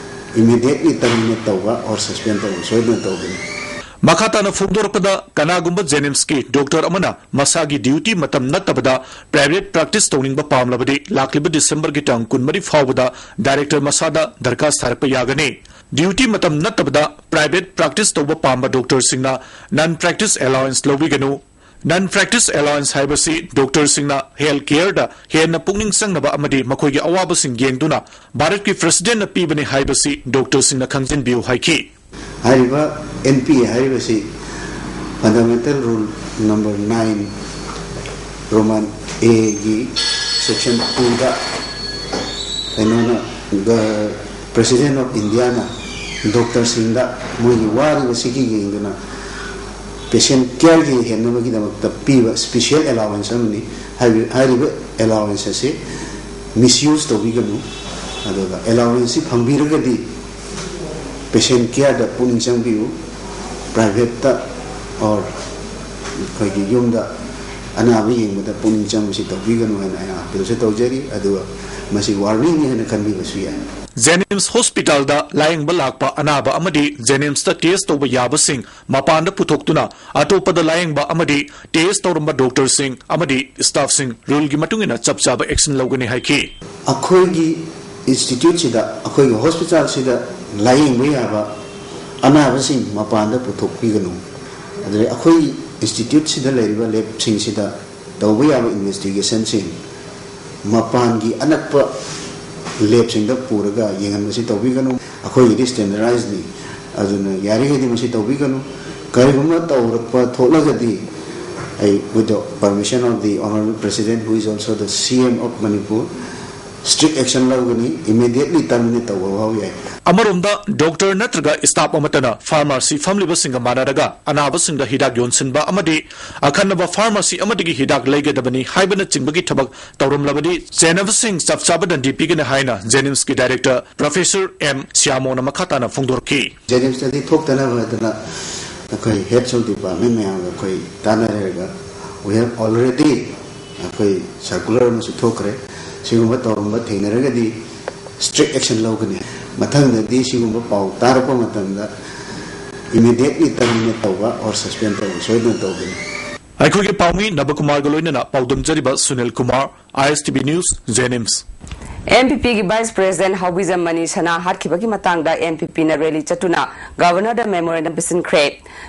Immediately terminate ꯇꯧꯕ or suspend ꯇꯧꯕ ꯁꯣꯏꯗꯅ ꯇꯧꯒꯅꯤ꯫ ꯃꯈꯥ ꯇꯥꯅ ꯐꯣꯡꯗꯣꯔꯛꯄꯗ, ꯀꯅꯥꯒꯨꯝꯕ ꯖꯦꯅꯤꯝꯁꯀꯤ ꯗꯣꯛꯇꯔ ꯑꯃꯅ ꯃꯁꯥꯒꯤ ꯗ꯭ꯌꯨꯇꯤ ꯃꯇꯝ ꯅꯠꯇꯕꯗ ꯄ꯭ꯔꯥꯏꯚꯦꯠ ꯄ꯭ꯔꯦꯛꯇꯤꯁ ꯇꯧꯅꯤꯡꯕ ꯄꯥꯝꯂꯕꯗꯤ, ꯂꯥꯛꯂꯤꯕ ꯗꯤꯁꯦꯝꯕꯔꯒꯤ ꯇꯥꯡ ꯀꯨꯟꯃꯔꯤ ꯐꯥꯎꯕꯗ ꯗꯥꯏꯔꯦꯛꯇꯔ ꯃꯁꯥꯗ ꯗꯔꯈꯥꯁ ꯊꯥꯔꯛꯄ ꯌꯥꯒꯅꯤ꯫ ꯗ꯭ꯌꯨꯇꯤ ꯃꯇꯝ ꯅꯠꯇꯕꯗ ꯄ꯭ꯔꯥꯏꯚꯦꯠ ꯄ꯭ꯔꯦꯛꯇꯤꯁ ꯇꯧꯕ ꯄꯥꯝꯕ ꯗꯣꯛꯇꯔꯁꯤꯡꯅ ꯅꯟ ꯄ꯭ꯔꯦꯛꯇꯤꯁ ꯑꯦꯂꯥꯋꯦꯟꯁ ꯂꯧꯕꯤꯒꯅꯨ꯫ ꯅꯟ ꯄ꯭ꯔꯦꯛꯇꯤꯁ ꯑꯦꯂꯥꯋꯦꯟꯁ ꯍꯥꯏꯕꯁꯤ ꯗꯣꯛꯇꯔꯁꯤꯡꯅ ꯍꯦꯜꯊ ꯀꯦꯌꯔꯗ ꯍꯦꯟꯅ ꯄꯨꯛꯅꯤꯡ ꯆꯪꯅꯕ ꯑꯃꯗꯤ ꯃꯈꯣꯏꯒꯤ ꯑꯋꯥꯕꯁꯤꯡ ꯌꯦꯡꯗꯨꯅ ꯚꯥꯔꯠꯀꯤ ꯄ꯭ꯔꯦꯁꯤꯗꯦꯟꯠꯅ ꯄꯤꯕꯅꯤ ꯍꯥꯏꯕꯁꯤ ꯗꯣꯛꯇꯔꯁꯤꯡꯅ ꯈꯪꯖꯤꯟꯕꯤꯌꯨ ꯍꯥꯏꯈꯤ꯫ ꯍꯥꯏꯔꯤꯕ ꯑꯦꯟ ꯄꯤ ꯑꯦ ꯍꯥꯏꯔꯤꯕꯁꯤ fundamental rule number nine, Roman ꯑꯦꯒꯤ ꯁꯦꯛꯁꯟ ꯇꯨꯗ ꯀꯩꯅꯣꯅ, ꯒ-, ꯄ꯭ꯔꯦꯁꯤꯗꯦꯟꯠ ꯑꯣꯐ ꯏꯟꯗꯤꯌꯥꯅ ꯗꯣꯛꯇꯔꯁꯤꯡꯗ ꯃꯣꯏꯒꯤ ꯋꯥꯔꯤꯕꯁꯤꯒꯤ ꯌꯦꯡꯗꯨꯅ ꯄꯦꯁꯦꯟꯠ ꯀꯤꯌꯔꯒꯤ ꯍꯦꯟꯅꯕꯒꯤꯗꯃꯛꯇ ꯄꯤꯕ ꯏꯁꯄꯤꯁꯦꯜ ꯑꯦꯂꯥꯋꯦꯟꯁ ꯑꯃꯅꯤ꯫ ꯍꯥꯏꯕ-, ꯍꯥꯏꯔꯤꯕ ꯑꯦꯂꯥꯋꯦꯟꯁ ꯑꯁꯤ ꯃꯤꯁꯌꯨꯁ ꯇꯧꯕꯤꯒꯅꯨ꯫ ꯑꯗꯨꯒ ꯑꯦꯂꯥꯋꯦꯟꯁꯁꯤ ꯐꯪꯕꯤꯔꯒꯗꯤ ꯄꯦꯁꯦꯟꯠ ꯀꯤꯌꯔꯗ ꯄꯨꯛꯅꯤꯡ ꯆꯪꯕꯤꯌꯨ꯫ ꯄ꯭ꯔꯥꯏꯚꯦꯠꯇ ꯑꯣꯔ ꯑꯩꯈꯣꯏꯒꯤ ꯌꯨꯝꯗ ꯑꯅꯥꯕ ꯌꯦꯡꯕꯗ ꯄꯨꯛꯅꯤꯡ ꯆꯪꯕꯁꯤ ꯇꯧꯕꯤꯒꯅꯨ ꯍꯥꯏꯅ ꯑꯩꯅ ꯑꯥꯄꯤꯜꯁꯨ ꯇꯧꯖꯔꯤ꯫ ꯑꯗꯨꯒ ꯃꯁꯤ ꯋꯥꯔꯅꯤꯡꯅꯤ ꯍꯥꯏꯅ ꯈꯟꯕꯤꯕꯁꯨ ꯌꯥꯏ꯫ ꯖꯦꯅꯤꯝꯁ ꯍꯣꯁꯄꯤꯇꯥꯜꯗ ꯂꯥꯌꯦꯡꯕ ꯂꯥꯛꯄ ꯑꯅꯥꯕ ꯑꯃꯗꯤ ꯖꯦꯅꯤꯝꯁꯇ ꯇꯦꯁ ꯇꯧꯕ ꯌꯥꯕꯁꯤꯡ ꯃꯄꯥꯟꯗ ꯄꯨꯊꯣꯛꯇꯨꯅ ꯑꯇꯣꯞꯄꯗ ꯂꯥꯌꯦꯡꯕ ꯑꯃꯗꯤ ꯇꯦꯁ ꯇꯧꯔꯝꯕ ꯗꯣꯛꯇꯔꯁꯤꯡ ꯑꯃꯗꯤ ꯁ꯭ꯇꯥꯐꯁꯤꯡ ꯔꯨꯜꯒꯤ ꯃꯇꯨꯡ ꯏꯟꯅ ꯆꯞ ꯆꯥꯕ ꯑꯦꯛꯁꯟ ꯂꯧꯒꯅꯤ ꯍꯥꯏꯈꯤ꯫ ꯑꯩꯈꯣꯏꯒꯤ ꯏꯟꯁꯇꯤꯇ꯭ꯌꯨꯠꯁꯤꯗ, ꯑꯩꯈꯣꯏꯒꯤ ꯍꯣꯁꯄꯤꯇꯥꯜꯁꯤꯗ ꯂꯥꯌꯦꯡꯕ ꯌꯥꯕ ꯑꯅꯥꯕꯁꯤꯡ ꯃꯄꯥꯟꯗ ꯄꯨꯊꯣꯛꯄꯤꯒꯅꯨ꯫ ꯑꯗꯨꯗꯒꯤ ꯑꯩꯈꯣꯏ ꯏꯟꯁꯇꯤꯇ꯭ꯌꯨꯠꯁꯤꯗ ꯂꯩꯔꯤꯕ ꯂꯦꯕꯁꯤꯡꯁꯤꯗ ꯇꯧꯕ ꯌꯥꯕ ꯏꯟꯚꯦꯁꯇꯤꯒꯦꯁꯟꯁꯤꯡ ꯃꯄꯥꯟꯒꯤ ꯑꯅꯛꯄ ꯂꯦꯕꯁꯤꯡꯗ ꯄꯨꯔꯒ ꯌꯦꯡꯍꯟꯕꯁꯤ ꯇꯧꯕꯤꯒꯅꯨ꯫ ꯑꯩꯈꯣꯏꯒꯤꯗꯤ ꯁ꯭ꯇꯦꯟꯗꯔꯗꯥꯏꯖꯅꯤ꯫ ꯑꯗꯨꯅ ꯌꯥꯔꯤꯈꯩꯗꯤ ꯃꯁꯤ ꯇꯧꯕꯤꯒꯅꯨ꯫ ꯀꯔꯤꯒꯨꯝꯕ ꯇꯧꯔꯛꯄ ꯊꯣꯛꯂꯒꯗꯤ ꯑꯩ, with the permission of the Honorable President, who is also the C M of Manipur, strict action ꯂꯧꯒꯅꯤ꯫ Immediately terminate ꯇꯧꯕ ꯐꯥꯎ ꯌꯥꯏ꯫ ꯑꯃꯔꯣꯝꯗ, ꯗꯣꯛꯇꯔ ꯅꯠꯇ꯭ꯔꯒ ꯁ꯭ꯇꯥꯐ ꯑꯃꯠꯇꯅ ꯐꯥꯔꯃꯥꯁꯤ ꯐꯝꯂꯤꯕꯁꯤꯡꯒ ꯃꯥꯟꯅꯔꯒ ꯑꯅꯥꯕꯁꯤꯡꯗ ꯍꯤꯗꯥꯛ ꯌꯣꯟꯁꯤꯟꯕ ꯑꯃꯗꯤ ꯑꯈꯟꯅꯕ ꯐꯥꯔꯃꯥꯁꯤ ꯑꯃꯗꯒꯤ ꯍꯤꯗꯥꯛ ꯂꯩꯒꯗꯕꯅꯤ ꯍꯥꯏꯕꯅꯆꯤꯡꯕꯒꯤ ꯊꯕꯛ ꯇꯧꯔꯝꯂꯕꯗꯤ ꯆꯦꯟꯅꯕꯁꯤꯡ ꯆꯞ ꯆꯥꯕ ꯗꯟꯗꯤ ꯄꯤꯒꯅꯤ ꯍꯥꯏꯅ ꯖꯦꯅꯤꯝꯁꯀꯤ ꯗꯥꯏꯔꯦꯛꯇꯔ ꯄ꯭ꯔꯣꯐꯦꯁꯔ ꯑꯦꯝ ꯁ꯭ꯌꯥꯃꯣꯅ ꯃꯈꯥ ꯇꯥꯅ ꯐꯣꯡꯗꯣꯔꯛꯈꯤ꯫ ꯖꯦꯅꯤꯝꯁꯇꯗꯤ ꯊꯣꯛꯇꯅꯕ ꯍꯥꯏꯗꯅ ꯑꯩꯈꯣꯏ heads of department ꯃꯌꯥꯝꯒ ꯑꯩꯈꯣꯏ ꯇꯥꯟꯅꯔꯒ, we have already ꯑꯩꯈꯣꯏ circular ꯑꯃꯁꯨ ꯊꯣꯛꯈ꯭ꯔꯦ꯫ ꯁꯤꯒꯨꯝꯕ ꯇꯧꯔꯝꯕ ꯊꯦꯡꯅꯔꯒꯗꯤ strict action ꯂꯧꯒꯅꯤ꯫ ꯃꯊꯪꯗꯗꯤ ꯁꯤꯒꯨꯝꯕ ꯄꯥꯎ ꯇꯥꯔꯛꯄ ꯃꯇꯝꯗ immediately terminate ꯇꯧꯕ or suspend ꯇꯧꯕ ꯁꯣꯏꯗꯅ ꯇꯧꯒꯅꯤ꯫ ꯑꯩꯈꯣꯏꯒꯤ ꯄꯥꯎꯃꯤ ꯅꯕꯀꯨꯃꯥꯔꯒ ꯂꯣꯏꯅꯅ ꯄꯥꯎꯗꯝꯖꯔꯤꯕ Sunil Kumar, I S T V News, Jenims꯫ N P ꯄꯤꯒꯤ ꯚꯥꯏꯁ ꯄ꯭ꯔꯦꯁꯤꯗꯦꯟꯠ ꯍꯥꯎꯕꯤꯖꯝ ꯃꯅꯤ ꯁꯅꯥ ꯍꯥꯠꯈꯤꯕꯒꯤ ꯃꯇꯥꯡꯗ ꯑꯦꯟ ꯄꯤ ꯄꯤꯅ ꯔꯦꯂꯤ ꯆꯠꯇꯨꯅ ꯒꯕꯔꯅꯔꯗ ꯃꯦꯃꯣꯔꯦꯟꯗꯝ ꯄꯤꯁꯤꯟꯈ꯭ꯔꯦ꯫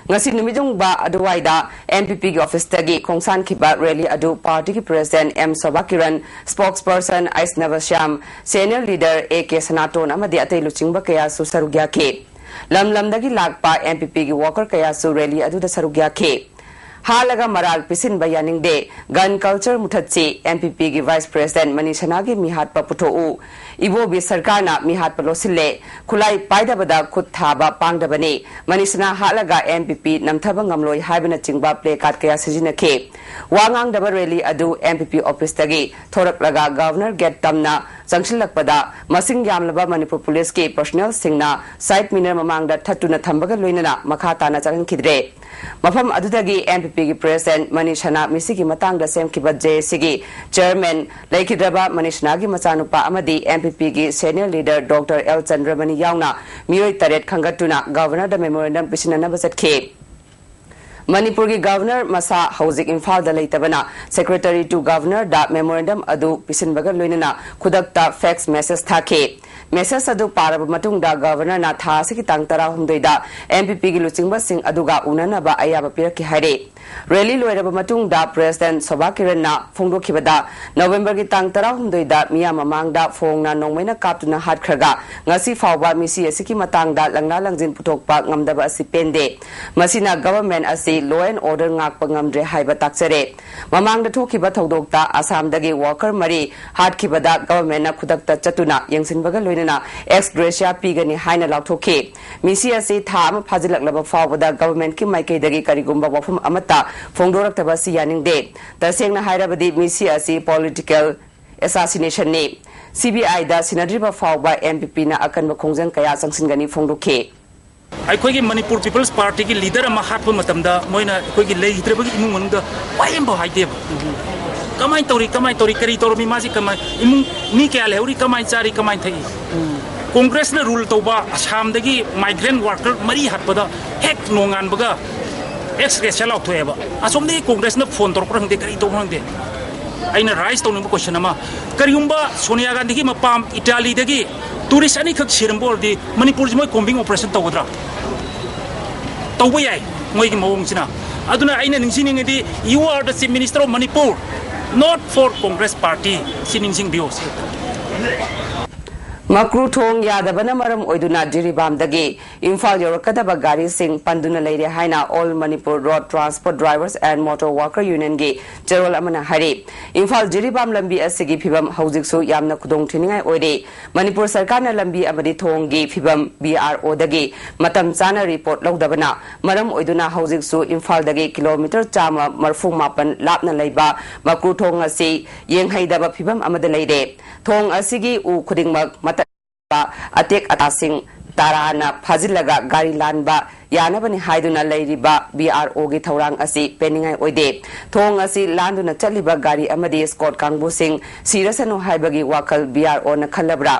ꯉꯁꯤ ꯅꯨꯃꯤꯠ ꯌꯨꯡꯕ ꯑꯗꯨꯋꯥꯏꯗ ꯑꯦꯟ ꯄꯤ ꯄꯤꯒꯤ ꯑꯣꯐꯤꯁꯇꯒꯤ ꯈꯣꯡꯁꯥꯟꯈꯤꯕ ꯔꯦꯂꯤ ꯑꯗꯨ ꯄꯥꯔꯇꯤꯒꯤ president M Shobha Kiran, spokesperson Eshanba Shyam, senior leader A K Sanaton ꯑꯃꯗꯤ ꯑꯇꯩ ꯂꯨꯆꯤꯡꯕ ꯀꯌꯥꯁꯨ ꯁꯔꯨꯛ ꯌꯥꯈꯤ꯫ ꯂꯝ ꯂꯝꯗꯒꯤ ꯂꯥꯛꯄ ꯑꯦꯟ ꯄꯤ ꯄꯤꯒꯤ ꯋꯥꯀꯔ ꯀꯌꯥꯁꯨ ꯔꯦꯂꯤ ꯑꯗꯨꯗ ꯁꯔꯨꯛ ꯌꯥꯈꯤ꯫ ꯍꯥꯠꯂꯒ ꯃꯔꯥꯜ ꯄꯤꯁꯤꯟꯕ ꯌꯥꯅꯤꯡꯗꯦ꯫ ꯒꯟ ꯀꯜꯆꯔ ꯃꯨꯊꯠꯁꯤ꯫ ꯑꯦꯟ ꯄꯤ ꯄꯤꯒꯤ ꯚꯥꯏꯁ ꯄ꯭ꯔꯦꯁꯤꯗꯦꯟꯠ ꯃꯅꯤ ꯁꯅꯥꯒꯤ ꯃꯤꯍꯥꯠꯄ ꯄꯨꯊꯣꯛꯎ꯫ ꯏꯕꯣꯕꯤ ꯁꯔꯀꯥꯔꯅ ꯃꯤꯍꯥꯠꯄ ꯂꯣꯠꯁꯤꯜꯂꯦ꯫ ꯈꯨꯠꯂꯥꯏ ꯄꯥꯏꯗꯕꯗ ꯈꯨꯠ ꯊꯥꯕ ꯄꯥꯡꯗꯕꯅꯤ꯫ ꯃꯅꯤ ꯁꯅꯥ ꯍꯥꯠꯂꯒ ꯑꯦꯟ ꯄꯤ ꯄꯤ ꯅꯝꯊꯕ ꯉꯝꯂꯣꯏ ꯍꯥꯏꯕꯅꯆꯤꯡꯕ ꯄ꯭ꯂꯦ ꯀꯥꯔꯗ ꯀꯌꯥ ꯁꯤꯖꯤꯟꯅꯈꯤ꯫ ꯋꯥ ꯉꯥꯡꯗꯕ ꯔꯦꯂꯤ ꯑꯗꯨ ꯑꯦꯟ ꯄꯤ ꯄꯤ ꯑꯣꯐꯤꯁꯇꯒꯤ ꯊꯣꯔꯛꯂꯒ ꯒꯕꯔꯅꯔ ꯒꯦꯠ ꯇꯝꯅ ꯆꯪꯁꯤꯜꯂꯛꯄꯗ ꯃꯁꯤꯡ ꯌꯥꯝꯂꯕ ꯃꯅꯤꯄꯨꯔ ꯄꯨꯂꯤꯁꯀꯤ ꯄꯔꯁꯣꯅꯦꯜꯁꯤꯡꯅ ꯁꯥꯏꯠ ꯃꯤꯔꯔ ꯃꯃꯥꯡꯗ ꯊꯠꯇꯨꯅ ꯊꯝꯕꯒ ꯂꯣꯏꯅꯅ ꯃꯈꯥ ꯇꯥꯅ ꯆꯠꯍꯟꯈꯤꯗ꯭ꯔꯦ꯫ ꯃꯐꯝ ꯑꯗꯨꯗꯒꯤ ꯑꯦꯝ ꯄꯤ ꯄꯤꯒꯤ ꯄ꯭ꯔꯦꯁꯤꯗꯦꯟꯠ ꯃꯅꯤꯁꯅꯥ ꯃꯤꯁꯤꯒꯤ ꯃꯇꯥꯡꯗ ꯁꯦꯝꯈꯤꯕ ꯖꯦ ꯑꯦ ꯁꯤꯒꯤ ꯆꯦꯌꯔꯃꯦꯟ, ꯂꯩꯈꯤꯗ꯭ꯔꯕ ꯃꯅꯤꯁꯅꯥꯒꯤ ꯃꯆꯥꯅꯨꯄꯥ ꯑꯃꯗꯤ ꯑꯦꯝ ꯄꯤ ꯄꯤꯒꯤ ꯁꯦꯅꯤꯌꯔ ꯂꯤꯗꯔ ꯗꯣꯛꯇꯔ ꯑꯦꯜ ꯆꯟꯗ꯭ꯔꯃꯅꯤ ꯌꯥꯎꯅ ꯃꯤꯑꯣꯏ ꯇꯔꯦꯠ ꯈꯟꯒꯠꯇꯨꯅ ꯒꯕꯔꯅꯔꯗ ꯃꯦꯃꯣꯔꯦꯟꯗꯝ ꯄꯤꯁꯤꯟꯅꯅꯕ ꯆꯠꯈꯤ꯫ ꯃꯅꯤꯄꯨꯔꯒꯤ ꯒꯕꯔꯅꯔ ꯃꯁꯥ ꯍꯧꯖꯤꯛ ꯏꯝꯐꯥꯜꯗ ꯂꯩꯇꯕꯅ, Secretary to Governor the memorandum ꯑꯗꯨ ꯄꯤꯁꯤꯟꯕꯒ ꯂꯣꯏꯅꯅ ꯈꯨꯗꯛꯇ ꯐꯦꯛꯁ ꯃꯦꯁꯦꯖ ꯊꯥꯈꯤ꯫ ꯃꯦꯁꯦꯖ ꯑꯗꯨ ꯄꯥꯔꯕ ꯃꯇꯨꯡꯗ ꯒꯕꯔꯅꯔꯅ ꯊꯥ ꯑꯁꯤꯒꯤ ꯇꯥꯡ ꯇꯔꯥꯍꯨꯝꯗꯣꯏꯗ ꯑꯦꯝ ꯄꯤ ꯄꯤꯒꯤ ꯂꯨꯆꯤꯡꯕꯁꯤꯡ ꯑꯗꯨꯒ ꯎꯅꯅꯕ ꯑꯌꯥꯕ ꯄꯤꯔꯛꯈꯤ ꯍꯥꯏꯔꯤ꯫ ꯔꯦꯂꯤ ꯂꯣꯏꯔꯕ ꯃꯇꯨꯡꯗ ꯄ꯭ꯔꯦꯁꯤꯗꯦꯟꯠ ꯁꯣꯚꯥ ꯀꯤꯔꯟꯅ ꯐꯣꯡꯗꯣꯛꯈꯤꯕꯗ, ꯅꯕꯦꯝꯕꯔꯒꯤ ꯇꯥꯡ ꯇꯔꯥꯍꯨꯝꯗꯣꯏꯗ ꯃꯤꯌꯥꯝ ꯃꯃꯥꯡꯗ ꯐꯣꯡꯅ ꯅꯣꯡꯃꯩꯅ ꯀꯥꯞꯇꯨꯅ ꯍꯥꯠꯈ꯭ꯔꯒ ꯉꯁꯤ ꯐꯥꯎꯕ ꯃꯤꯁꯤ ꯑꯁꯤꯒꯤ ꯃꯇꯥꯡꯗ ꯂꯪꯂꯥ ꯂꯪꯖꯤꯟ ꯄꯨꯊꯣꯛꯄ ꯉꯝꯗꯕ ꯑꯁꯤ ꯄꯦꯟꯗꯦ꯫ ꯃꯁꯤꯅ ꯒꯕꯔꯃꯦꯟꯠ ꯑꯁꯤ law and order ꯉꯥꯛꯄ ꯉꯝꯗ꯭ꯔꯦ ꯍꯥꯏꯕ ꯇꯥꯛꯆꯔꯦ꯫ ꯃꯃꯥꯡꯗ ꯊꯣꯛꯈꯤꯕ ꯊꯧꯗꯣꯛꯇ ꯑꯁꯥꯝꯗꯒꯤ ꯋꯥꯀꯔ ꯃꯔꯤ ꯍꯥꯠꯈꯤꯕꯗ ꯒꯕꯔꯃꯦꯟꯠꯅ ꯈꯨꯗꯛꯇ ꯆꯠꯇꯨꯅ ꯌꯦꯡꯁꯤꯟꯕꯒ ꯂꯣꯏꯅꯅ ꯑꯦꯛꯁ ꯒ꯭ꯔꯦꯁꯤꯌꯥ ꯄꯤꯒꯅꯤ ꯍꯥꯏꯅ ꯂꯥꯎꯊꯣꯛꯈꯤ꯫ ꯃꯤꯁꯤ ꯑꯁꯤ ꯊꯥ ꯑꯃ ꯐꯥꯖꯤꯜꯂꯛꯂꯕ ꯐꯥꯎꯕꯗ ꯒꯕꯔꯃꯦꯟꯠꯀꯤ ꯃꯥꯏꯀꯩꯗꯒꯤ ꯀꯔꯤꯒꯨꯝꯕ ꯋꯥꯐꯝ ꯑꯃꯠꯇ ꯐꯣꯡꯗꯣꯔꯛꯇꯕ ꯑꯁꯤ ꯌꯥꯅꯤꯡꯗꯦ꯫ ꯇꯁꯦꯡꯅ ꯍꯥꯏꯔꯕꯗꯤ ꯃꯤꯁꯤ ꯑꯁꯤ ꯄꯣꯂꯤꯇꯤꯀꯦꯜ ꯑꯦꯁꯥꯁꯤꯅꯦꯁꯟꯅꯤ꯫ ꯁꯤ ꯕꯤ ꯑꯥꯏꯗ ꯁꯤꯟꯅꯗ꯭ꯔꯤꯕ ꯐꯥꯎꯕ ꯑꯦꯝ ꯄꯤ ꯄꯤꯅ ꯑꯀꯟꯕ ꯈꯣꯡꯖꯪ ꯀꯌꯥ ꯆꯪꯁꯤꯟꯒꯅꯤ ꯐꯣꯡꯗꯣꯛꯈꯤ꯫ ꯑꯩꯈꯣꯏꯒꯤ ꯃꯅꯤꯄꯨꯔ ꯄꯤꯄꯜꯁ ꯄꯥꯔꯇꯤꯒꯤ ꯂꯤꯗꯔ ꯑꯃ ꯍꯥꯠꯄ ꯃꯇꯝꯗ ꯃꯣꯏꯅ ꯑꯩꯈꯣꯏꯒꯤ ꯂꯩꯈꯤꯗ꯭ꯔꯕꯒꯤ ꯏꯃꯨꯡ ꯃꯅꯨꯡꯗ ꯋꯥꯍꯩ ꯑꯃꯐꯥꯎ ꯍꯥꯏꯗꯦꯕ꯫ ꯀꯃꯥꯏꯅ ꯇꯧꯔꯤ, ꯀꯃꯥꯏꯅ ꯇꯧꯔꯤ, ꯀꯔꯤ ꯇꯧꯔꯝꯃꯤ, ꯃꯥꯁꯤ ꯀꯃꯥꯏ, ꯏꯃꯨꯡ ꯃꯤ ꯀꯌꯥ ꯂꯩꯍꯧꯔꯤ, ꯀꯃꯥꯏꯅ ꯆꯥꯔꯤ, ꯀꯃꯥꯏꯅ ꯊꯛꯏ? ꯀꯣꯡꯒ꯭ꯔꯦꯁꯅ ꯔꯨꯜ ꯇꯧꯕ ꯑꯁꯥꯝꯗꯒꯤ ꯃꯥꯏꯒ꯭ꯔꯦꯟ ꯋꯥꯔꯀꯔ ꯃꯔꯤ ꯍꯥꯠꯄꯗ ꯍꯦꯛ ꯅꯣꯡꯉꯥꯟꯕꯒ ꯑꯦꯛꯁ ꯒ꯭ꯔꯦꯁꯤꯌꯥ ꯂꯥꯎꯊꯣꯛꯑꯦꯕ꯫ ꯑꯁꯣꯝꯗꯒꯤ ꯀꯣꯡꯒ꯭ꯔꯦꯁꯅ ꯐꯣꯟ ꯇꯧꯔꯛꯄ꯭ꯔꯥ ꯈꯪꯗꯦ, ꯀꯔꯤ ꯇꯧꯕ꯭ꯔꯥ ꯈꯪꯗꯦ꯫ ꯑꯩꯅ ꯔꯥꯏꯖ ꯇꯧꯅꯤꯡꯕ ꯀꯣꯏꯁꯟ ꯑꯃ, ꯀꯔꯤꯒꯨꯝꯕ ꯁꯣꯅꯤꯌꯥ ꯒꯥꯟꯙꯤꯒꯤ ꯃꯄꯥꯝ ꯏꯇꯥꯂꯤꯗꯒꯤ ꯇꯨꯔꯤꯁ ꯑꯅꯤꯈꯛ ꯁꯤꯔꯝꯕ ꯑꯣꯏꯔꯗꯤ ꯃꯅꯤꯄꯨꯔꯁꯤ ꯃꯣꯏ ꯀꯣꯝꯕꯤꯡ ꯑꯣꯄꯔꯦꯁꯟ ꯇꯧꯒꯗ꯭ꯔꯥ? ꯇꯧꯕ ꯌꯥꯏ ꯃꯣꯏꯒꯤ ꯃꯑꯣꯡꯁꯤꯅ꯫ ꯑꯗꯨꯅ ꯑꯩꯅ ꯅꯤꯡꯁꯤꯡꯅꯤꯡꯉꯤꯗꯤ, you are the Chief Minister of Manipur, not for Congress Party꯫ ꯁꯤ ꯅꯤꯡꯁꯤꯡꯕꯤꯌꯨ꯫ ꯃꯀ꯭ꯔꯨ ꯊꯣꯡ ꯌꯥꯗꯕꯅ ꯃꯔꯝ ꯑꯣꯏꯗꯨꯅ ꯖꯤꯔꯤꯕꯥꯝꯗꯒꯤ ꯏꯝꯐꯥꯜ ꯌꯧꯔꯛꯀꯗꯕ ꯒꯥꯔꯤꯁꯤꯡ ꯄꯟꯗꯨꯅ ꯂꯩꯔꯦ ꯍꯥꯏꯅ All Manipur Road Transport Drivers and Motor Worker Unionꯒꯤ ꯆꯦꯔꯣꯜ ꯑꯃꯅ ꯍꯥꯏꯔꯤ꯫ ꯏꯝꯐꯥꯜ ꯖꯤꯔꯤꯕꯥꯝ ꯂꯝꯕꯤ ꯑꯁꯤꯒꯤ ꯐꯤꯕꯝ ꯍꯧꯖꯤꯛꯁꯨ ꯌꯥꯝꯅ ꯈꯨꯗꯣꯡꯊꯤꯅꯤꯡꯉꯥꯏ ꯑꯣꯏꯔꯤ꯫ ꯃꯅꯤꯄꯨꯔ ꯁꯔꯀꯥꯔꯅ ꯂꯝꯕꯤ ꯑꯃꯗꯤ ꯊꯣꯡꯒꯤ ꯐꯤꯕꯝ ꯕꯤ ꯑꯥꯔ ꯑꯣꯗꯒꯤ ꯃꯇꯝ ꯆꯥꯅ ꯔꯤꯄꯣꯔꯠ ꯂꯧꯗꯕꯅ ꯃꯔꯝ ꯑꯣꯏꯗꯨꯅ ꯍꯧꯖꯤꯛꯁꯨ ꯏꯝꯐꯥꯜꯗꯒꯤ ꯀꯤꯂꯣꯃꯤꯇꯔ ꯆꯥꯝꯃ ꯃꯔꯤꯐꯨ ꯃꯥꯄꯟ ꯂꯥꯞꯅ ꯂꯩꯕ ꯃꯀ꯭ꯔꯨ ꯊꯣꯡ ꯑꯁꯤ ꯌꯦꯡꯍꯩꯗꯕ ꯐꯤꯕꯝ ꯑꯃꯗ ꯂꯩꯔꯦ꯫ ꯊꯣꯡ ꯑꯁꯤꯒꯤ ꯎ ꯈꯨꯗꯤꯡꯃꯛ ꯃꯇꯠ ꯑꯇꯦꯛ ꯑꯇꯥꯁꯤꯡ ꯇꯔꯥꯅ ꯐꯥꯖꯤꯜꯂꯒ ꯒꯥꯔꯤ ꯂꯥꯟꯕ ꯌꯥꯅꯕꯅꯤ ꯍꯥꯏꯗꯨꯅ ꯂꯩꯔꯤꯕ ꯕꯤ ꯑꯥꯔ ꯑꯣꯒꯤ ꯊꯧꯔꯥꯡ ꯑꯁꯤ ꯄꯦꯟꯅꯤꯡꯉꯥꯏ ꯑꯣꯏꯗꯦ꯫ ꯊꯣꯡ ꯑꯁꯤ ꯂꯥꯟꯗꯨꯅ ꯆꯠꯂꯤꯕ ꯒꯥꯔꯤ ꯑꯃꯗꯤ ꯁ꯭ꯀꯣꯠ ꯀꯥꯡꯕꯨꯁꯤꯡ ꯁꯤꯔꯁꯅꯨ ꯍꯥꯏꯕꯒꯤ ꯋꯥꯈꯜ ꯕꯤ ꯑꯥꯔ ꯑꯣꯅ ꯈꯜꯂꯕ꯭ꯔꯥ?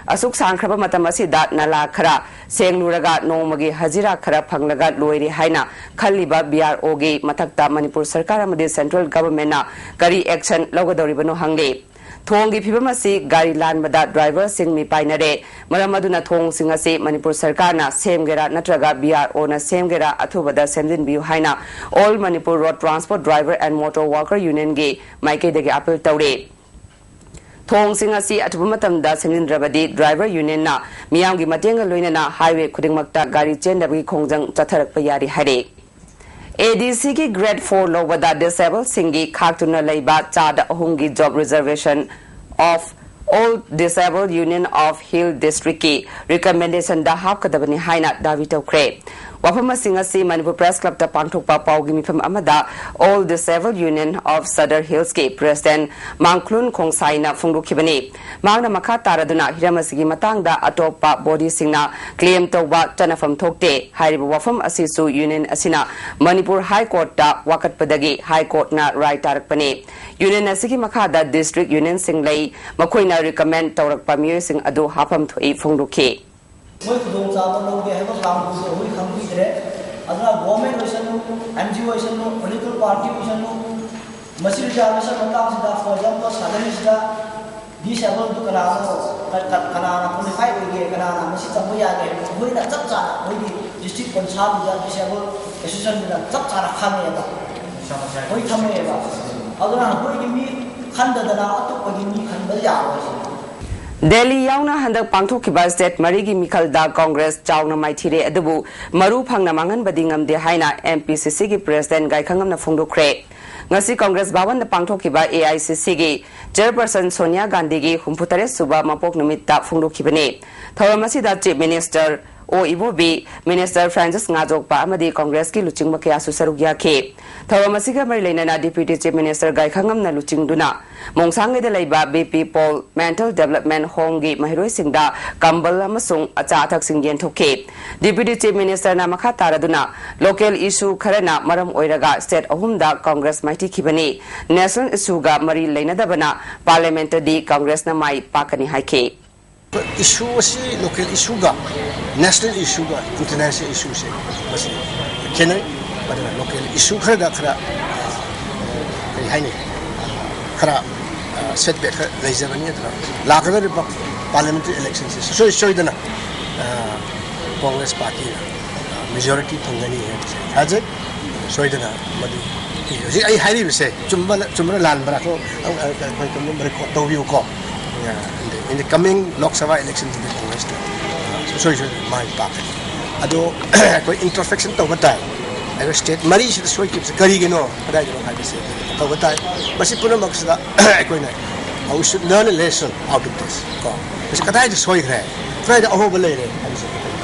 ꯑꯁꯨꯛ ꯁꯥꯡꯈ꯭ꯔꯕ ꯃꯇꯝ ꯑꯁꯤꯗ ꯅꯂꯥ ꯈꯔ ꯁꯦꯡꯂꯨꯔꯒ ꯅꯣꯡꯃꯒꯤ ꯍꯖꯤꯔꯥ ꯈꯔ ꯐꯪꯂꯒ ꯂꯣꯏꯔꯦ ꯍꯥꯏꯅ ꯈꯜꯂꯤꯕ ꯕꯤ ꯑꯥꯔ ꯑꯣꯒꯤ ꯃꯊꯛꯇ ꯃꯅꯤꯄꯨꯔ ꯁꯔꯀꯥꯔ ꯑꯃꯗꯤ ꯁꯦꯟꯇ꯭ꯔꯦꯜ ꯒꯚꯔꯟꯃꯦꯟꯠꯅ ꯀꯔꯤ ꯑꯦꯛꯁꯟ ꯂꯧꯒꯗꯧꯔꯤꯕꯅꯣ ꯍꯪꯂꯤ꯫ ꯊꯣꯡꯒꯤ ꯐꯤꯕꯝ ꯑꯁꯤ ꯒꯥꯔꯤ ꯂꯥꯟꯕꯗ ꯗ꯭ꯔꯥꯏꯚꯔꯁꯤꯡ ꯃꯤꯄꯥꯏꯅꯔꯦ꯫ ꯃꯔꯝ ꯑꯗꯨꯅ ꯊꯣꯡꯁꯤꯡ ꯑꯁꯤ ꯃꯅꯤꯄꯨꯔ ꯁꯔꯀꯥꯔꯅ ꯁꯦꯝꯒꯦꯔꯥ ꯅꯠꯇ꯭ꯔꯒ ꯕꯤ ꯑꯥꯔ ꯑꯣꯅ ꯁꯦꯝꯒꯦꯔꯥ ꯑꯊꯨꯕꯗ ꯁꯦꯝꯖꯤꯟꯕꯤꯌꯨ ꯍꯥꯏꯅ All Manipur Road Transport Driver and Motor Worker Unionꯒꯤ ꯃꯥꯏꯀꯩꯗꯒꯤ ꯑꯥꯄꯤꯜ ꯇꯧꯔꯤ꯫ ꯊꯣꯡꯁꯤꯡ ꯑꯁꯤ ꯑꯊꯨꯕ ꯃꯇꯝꯗ ꯁꯦꯝꯖꯤꯟꯗ꯭ꯔꯕꯗꯤ ꯗ꯭ꯔꯥꯏꯚꯔ ꯌꯨꯅꯤꯌꯟꯅ ꯃꯤꯌꯥꯝꯒꯤ ꯃꯇꯦꯡꯒ ꯂꯣꯏꯅꯅ ꯍꯥꯏꯋꯦ ꯈꯨꯗꯤꯡꯃꯛꯇ ꯒꯥꯔꯤ ꯆꯦꯟꯗꯕꯒꯤ ꯈꯣꯡꯖꯪ ꯆꯠꯊꯔꯛꯄ ꯌꯥꯔꯤ ꯍꯥꯏꯔꯤ꯫ ꯑꯦ ꯗꯤ ꯁꯤꯒꯤ Grade four ꯂꯧꯕꯗ ꯗꯤꯁꯦꯕꯜꯁꯤꯡꯒꯤ ꯈꯥꯛꯇꯨꯅ ꯂꯩꯕ ꯆꯥꯗ ꯑꯍꯨꯝꯒꯤ Job Reservation of All Disabled Union of Hill Districtꯀꯤ ꯔꯤꯀꯃꯦꯟꯗꯦꯁꯟꯗ ꯍꯥꯞꯀꯗꯕꯅꯤ ꯍꯥꯏꯅ ꯗꯥꯕꯤ ꯇꯧꯈ꯭ꯔꯦ꯫ ꯋꯥꯐꯝꯁꯤꯡ ꯑꯁꯤ ꯃꯅꯤꯄꯨꯔ ꯄ꯭ꯔꯦꯁ ꯀ꯭ꯂꯕꯇ ꯄꯥꯡꯊꯣꯛꯄ ꯄꯥꯎꯒꯤ ꯃꯤꯐꯝ ꯑꯃꯗ All Disabled Union of Sadar Hillsꯀꯤ ꯄ꯭ꯔꯦꯁꯤꯗꯦꯟꯠ ꯃꯥꯡꯈ꯭ꯂꯨꯟ ꯈꯣꯡꯁꯥꯏꯅ ꯐꯣꯡꯗꯣꯛꯈꯤꯕꯅꯤ꯫ ꯃꯍꯥꯛꯅ ꯃꯈꯥ ꯇꯥꯔꯗꯨꯅ ꯍꯤꯔꯝ ꯑꯁꯤꯒꯤ ꯃꯇꯥꯡꯗ ꯑꯇꯣꯞꯄ ꯕꯣꯗꯤꯁꯤꯡꯅ ꯀ꯭ꯂꯦꯝ ꯇꯧꯕ ꯆꯠꯅꯐꯝ ꯊꯣꯛꯇꯦ꯫ ꯍꯥꯏꯔꯤꯕ ꯋꯥꯐꯝ ꯑꯁꯤꯁꯨ ꯌꯨꯅꯤꯌꯟ ꯑꯁꯤꯅ ꯃꯅꯤꯄꯨꯔ ꯍꯥꯏ ꯀꯣꯔꯠꯇ ꯋꯥꯀꯠꯄꯗꯒꯤ ꯍꯥꯏ ꯀꯣꯔꯠꯅ ꯔꯥꯏ ꯇꯥꯔꯛꯄꯅꯤ꯫ ꯌꯨꯅꯤꯌꯟ ꯑꯁꯤꯒꯤ ꯃꯈꯥꯗ ꯗꯤꯁꯇ꯭ꯔꯤꯛ ꯌꯨꯅꯤꯌꯟꯁꯤꯡ ꯂꯩ꯫ ꯃꯈꯣꯏꯅ ꯔꯤꯀꯃꯦꯟ ꯇꯧꯔꯛꯄ ꯃꯤꯑꯣꯏꯁꯤꯡ ꯑꯗꯨ ꯍꯥꯞꯐꯝ ꯊꯣꯛꯏ ꯐꯣꯡꯗꯣꯛꯈꯤ꯫ ꯃꯣꯏ ꯈꯨꯗꯣꯡꯆꯥꯕ ꯂꯧꯒꯦ ꯍꯥꯏꯕ ꯀꯥꯡꯕꯨꯗꯣ ꯑꯩꯈꯣꯏ ꯈꯪꯕꯤꯗ꯭ꯔꯦ꯫ ꯑꯗꯨꯅ ꯒꯣꯔꯃꯦꯟ ꯑꯣꯏꯁꯅꯨ, ꯑꯦꯟ ꯖꯤ ꯑꯣ ꯑꯣꯏꯁꯅꯨ, ꯄꯣꯂꯤꯇꯤꯀꯦꯜ ꯄꯥꯔꯇꯤ ꯑꯣꯏꯁꯅꯨ, ꯃꯁꯤ ꯔꯤꯖꯥꯔꯕꯦꯁꯟ ꯃꯇꯥꯡꯁꯤꯗ, for example, ꯁꯗꯟꯁꯤꯗ ꯗꯤꯁꯦꯕꯜꯗꯨ ꯀꯅꯥꯅꯣ, ꯀ-, ꯀ-, ꯀꯅꯥꯅ ꯀ꯭ꯋꯥꯂꯤꯐꯥꯏ ꯑꯣꯏꯒꯦ, ꯀꯅꯥꯅ ꯃꯁꯤ ꯇꯝꯕ ꯌꯥꯒꯦ ꯍꯥꯏꯕꯗꯨ ꯑꯩꯈꯣꯏꯅ ꯆꯞ ꯆꯥꯅ, ꯑꯩꯈꯣꯏꯒꯤ ꯗꯤꯁꯇ꯭ꯔꯤꯛ ꯀꯨꯟꯊ꯭ꯔꯥꯗꯨꯗ ꯗꯤꯁꯦꯕꯜ ꯑꯦꯁꯣꯁꯤꯌꯦꯁꯟꯗꯨꯅ ꯆꯞ ꯆꯥꯅ ꯈꯪꯉꯦꯕ, ꯑꯩꯈꯣꯏ ꯊꯝꯃꯛꯑꯦꯕ꯫ ꯑꯗꯨꯅ ꯑꯩꯈꯣꯏꯒꯤ ꯃꯤ ꯈꯟꯗꯗꯅ ꯑꯇꯣꯞꯄꯒꯤ ꯃꯤ ꯈꯟꯕ ꯌꯥꯔꯣꯏ ꯁꯤꯅꯤ꯫ ꯗꯦꯜꯂꯤ ꯌꯥꯎꯅ ꯍꯟꯗꯛ ꯄꯥꯡꯊꯣꯛꯈꯤꯕ ꯁ꯭ꯇꯦꯠ ꯃꯔꯤꯒꯤ ꯃꯤꯈꯜꯗ ꯀꯣꯡꯒ꯭ꯔꯦꯁ ꯆꯥꯎꯅ ꯃꯥꯏꯊꯤꯔꯦ, ꯑꯗꯨꯕꯨ ꯃꯔꯨ ꯐꯪꯅ ꯃꯥꯡꯍꯟꯕꯗꯤ ꯉꯝꯗꯦ ꯍꯥꯏꯅ ꯑꯦꯝ ꯄꯤ ꯁꯤ ꯁꯤꯒꯤ ꯄ꯭ꯔꯦꯁꯤꯗꯦꯟꯠ ꯒꯥꯏꯈꯪꯉꯝꯅ ꯐꯣꯡꯗꯣꯛꯈ꯭ꯔꯦ꯫ ꯉꯁꯤ ꯀꯣꯡꯒ꯭ꯔꯦꯁ ꯚꯕꯟꯗ ꯄꯥꯡꯊꯣꯛꯈꯤꯕ ꯑꯦ ꯑꯥꯏ ꯁꯤ ꯁꯤꯒꯤ ꯆꯤꯌꯔꯄꯔꯁꯟ ꯁꯣꯅꯤꯌꯥ ꯒꯥꯟꯙꯤꯒꯤ ꯍꯨꯝꯐꯨꯇꯔꯦꯠ ꯁꯨꯕ ꯃꯄꯣꯛ ꯅꯨꯃꯤꯠꯇ ꯐꯣꯡꯗꯣꯛꯈꯤꯕꯅꯤ꯫ ꯊꯧꯔꯝ ꯑꯁꯤꯗ ꯆꯤꯐ ꯃꯤꯅꯤꯁꯇꯔ ꯑꯣ ꯏꯕꯣꯕꯤ, ꯃꯤꯅꯤꯁꯇꯔ ꯐ꯭ꯔꯥꯟꯁꯤꯁ ꯉꯥꯖꯣꯛꯄ ꯑꯃꯗꯤ ꯀꯣꯡꯒ꯭ꯔꯦꯁꯀꯤ ꯂꯨꯆꯤꯡꯕ ꯀꯌꯥꯁꯨ ꯁꯔꯨꯛ ꯌꯥꯈꯤ꯫ ꯊꯧꯔꯝ ꯑꯁꯤꯒ ꯃꯔꯤ ꯂꯩꯅꯅ ꯗꯤꯄ꯭ꯌꯨꯇꯤ ꯆꯤꯐ ꯃꯤꯅꯤꯁꯇꯔ ꯒꯥꯏꯈꯉꯝꯅ ꯂꯨꯆꯤꯡꯗꯨꯅ ꯃꯣꯡꯁꯥꯡꯒꯩꯗ ꯂꯩꯕ B P Paul mental development ꯍꯣꯝꯒꯤ ꯃꯍꯩꯔꯣꯏꯁꯤꯡꯗ ꯀꯝꯕꯜ ꯑꯃꯁꯨꯡ ꯑꯆꯥ ꯑꯊꯛꯁꯤꯡ ꯌꯦꯟꯊꯣꯛꯈꯤ꯫ ꯗꯤꯄ꯭ꯌꯨꯇꯤ ꯆꯤꯐ ꯃꯤꯅꯤꯁꯇꯔꯅ ꯃꯈꯥ ꯇꯥꯔꯗꯨꯅ ꯂꯣꯀꯦꯜ ꯏꯁꯨ ꯈꯔꯅ ꯃꯔꯝ ꯑꯣꯏꯔꯒ ꯁ꯭ꯇꯦꯠ ꯑꯍꯨꯝꯗ ꯀꯣꯡꯒ꯭ꯔꯦꯁ ꯃꯥꯏꯊꯤꯈꯤꯕꯅꯤ꯫ ꯅꯦꯁꯅꯦꯜ ꯏꯁꯨꯒ ꯃꯔꯤ ꯂꯩꯅꯗꯕꯅ ꯄꯥꯔꯂꯤꯌꯥꯃꯦꯟꯇꯗꯤ ꯀꯣꯡꯒ꯭ꯔꯦꯁꯅ ꯃꯥꯏ ꯄꯥꯛꯀꯅꯤ ꯍꯥꯏꯈꯤ꯫ ꯏꯁꯨ ꯑꯁꯤ ꯂꯣꯀꯦꯜ ꯏꯁꯨꯒ ꯅꯦꯁꯅꯦꯜ ꯏꯁꯨꯒ ꯏꯟꯇꯔꯅꯦꯁꯅꯦꯜ ꯏꯁꯨꯁꯦ ꯃꯁꯤ ꯈꯦꯠꯅꯩ꯫ ꯑꯗꯨꯅ ꯂꯣꯀꯦꯜ ꯏꯁꯨ ꯈꯔꯗ ꯈꯔ, ꯀꯔꯤ ꯍꯥꯏꯅꯤ, ꯈꯔ ꯁꯦꯠꯕꯦꯛ ꯈꯔ ꯂꯩꯖꯕꯅꯤ꯫ ꯑꯗꯨꯅ ꯂꯥꯛꯀꯗꯧꯔꯤꯕ ꯄꯥꯔꯂꯤꯌꯥꯃꯦꯟꯇꯔꯤ ꯏꯂꯦꯛꯁꯟꯁꯦ ꯁꯨꯡꯁꯣꯏ ꯁꯣꯏꯗꯅ ꯀꯣꯡꯒ꯭ꯔꯦꯁ ꯄꯥꯔꯇꯤꯅ ꯃꯦꯖꯣꯔꯤꯇꯤ ꯐꯪꯒꯅꯤ ꯍꯥꯏꯕꯁꯦ ꯊꯥꯖꯩ꯫ ꯁꯣꯏꯗꯅ ꯃꯗꯨ ꯍꯧꯖꯤꯛ ꯑꯩ ꯍꯥꯏꯔꯤꯕꯁꯦ ꯆꯨꯝꯕ, ꯆꯨꯝꯕ꯭ꯔꯥ ꯂꯥꯟꯕ꯭ꯔꯥ ꯀꯣ, ꯑꯩꯈꯣꯏ ꯀꯩꯅꯣꯝ record ꯇꯧꯕꯤꯌꯨꯀꯣ꯫ In the coming Lok Sabha election ꯗꯗꯤ ꯀꯣꯡꯒ꯭ꯔꯦꯁꯅ ꯁꯨꯡꯁꯣꯏ ꯁꯣꯏꯗꯅ ꯃꯥꯏ ꯄꯥꯛꯀꯅꯤ꯫ ꯑꯗꯣ ꯑꯩꯈꯣꯏ ꯏꯟꯇ꯭ꯔꯣꯁꯄꯦꯛꯁꯟ ꯇꯧꯕ ꯇꯥꯏ꯫ ꯑꯩꯈꯣꯏ ꯁ꯭ꯇꯦꯠ ꯃꯔꯤꯁꯤꯗ ꯁꯣꯏꯈꯤꯕꯁꯦ ꯀꯔꯤꯒꯤꯅꯣ, ꯀꯗꯥꯏꯗꯅꯣ ꯍꯥꯏꯕꯁꯦ ꯇꯧꯕ ꯇꯥꯏ꯫ ꯃꯁꯤ ꯄꯨꯝꯅꯃꯛꯁꯤꯗ ꯑꯩꯈꯣꯏꯅ we should learn a lesson out of this ꯀꯣ꯫ ꯃꯁꯤ ꯀꯗꯥꯏꯗ ꯁꯣꯏꯈ꯭ꯔꯦ, ꯀꯗꯥꯏꯗ ꯑꯍꯣꯕ ꯂꯩꯔꯦ ꯍꯥꯏꯕꯁꯦ꯫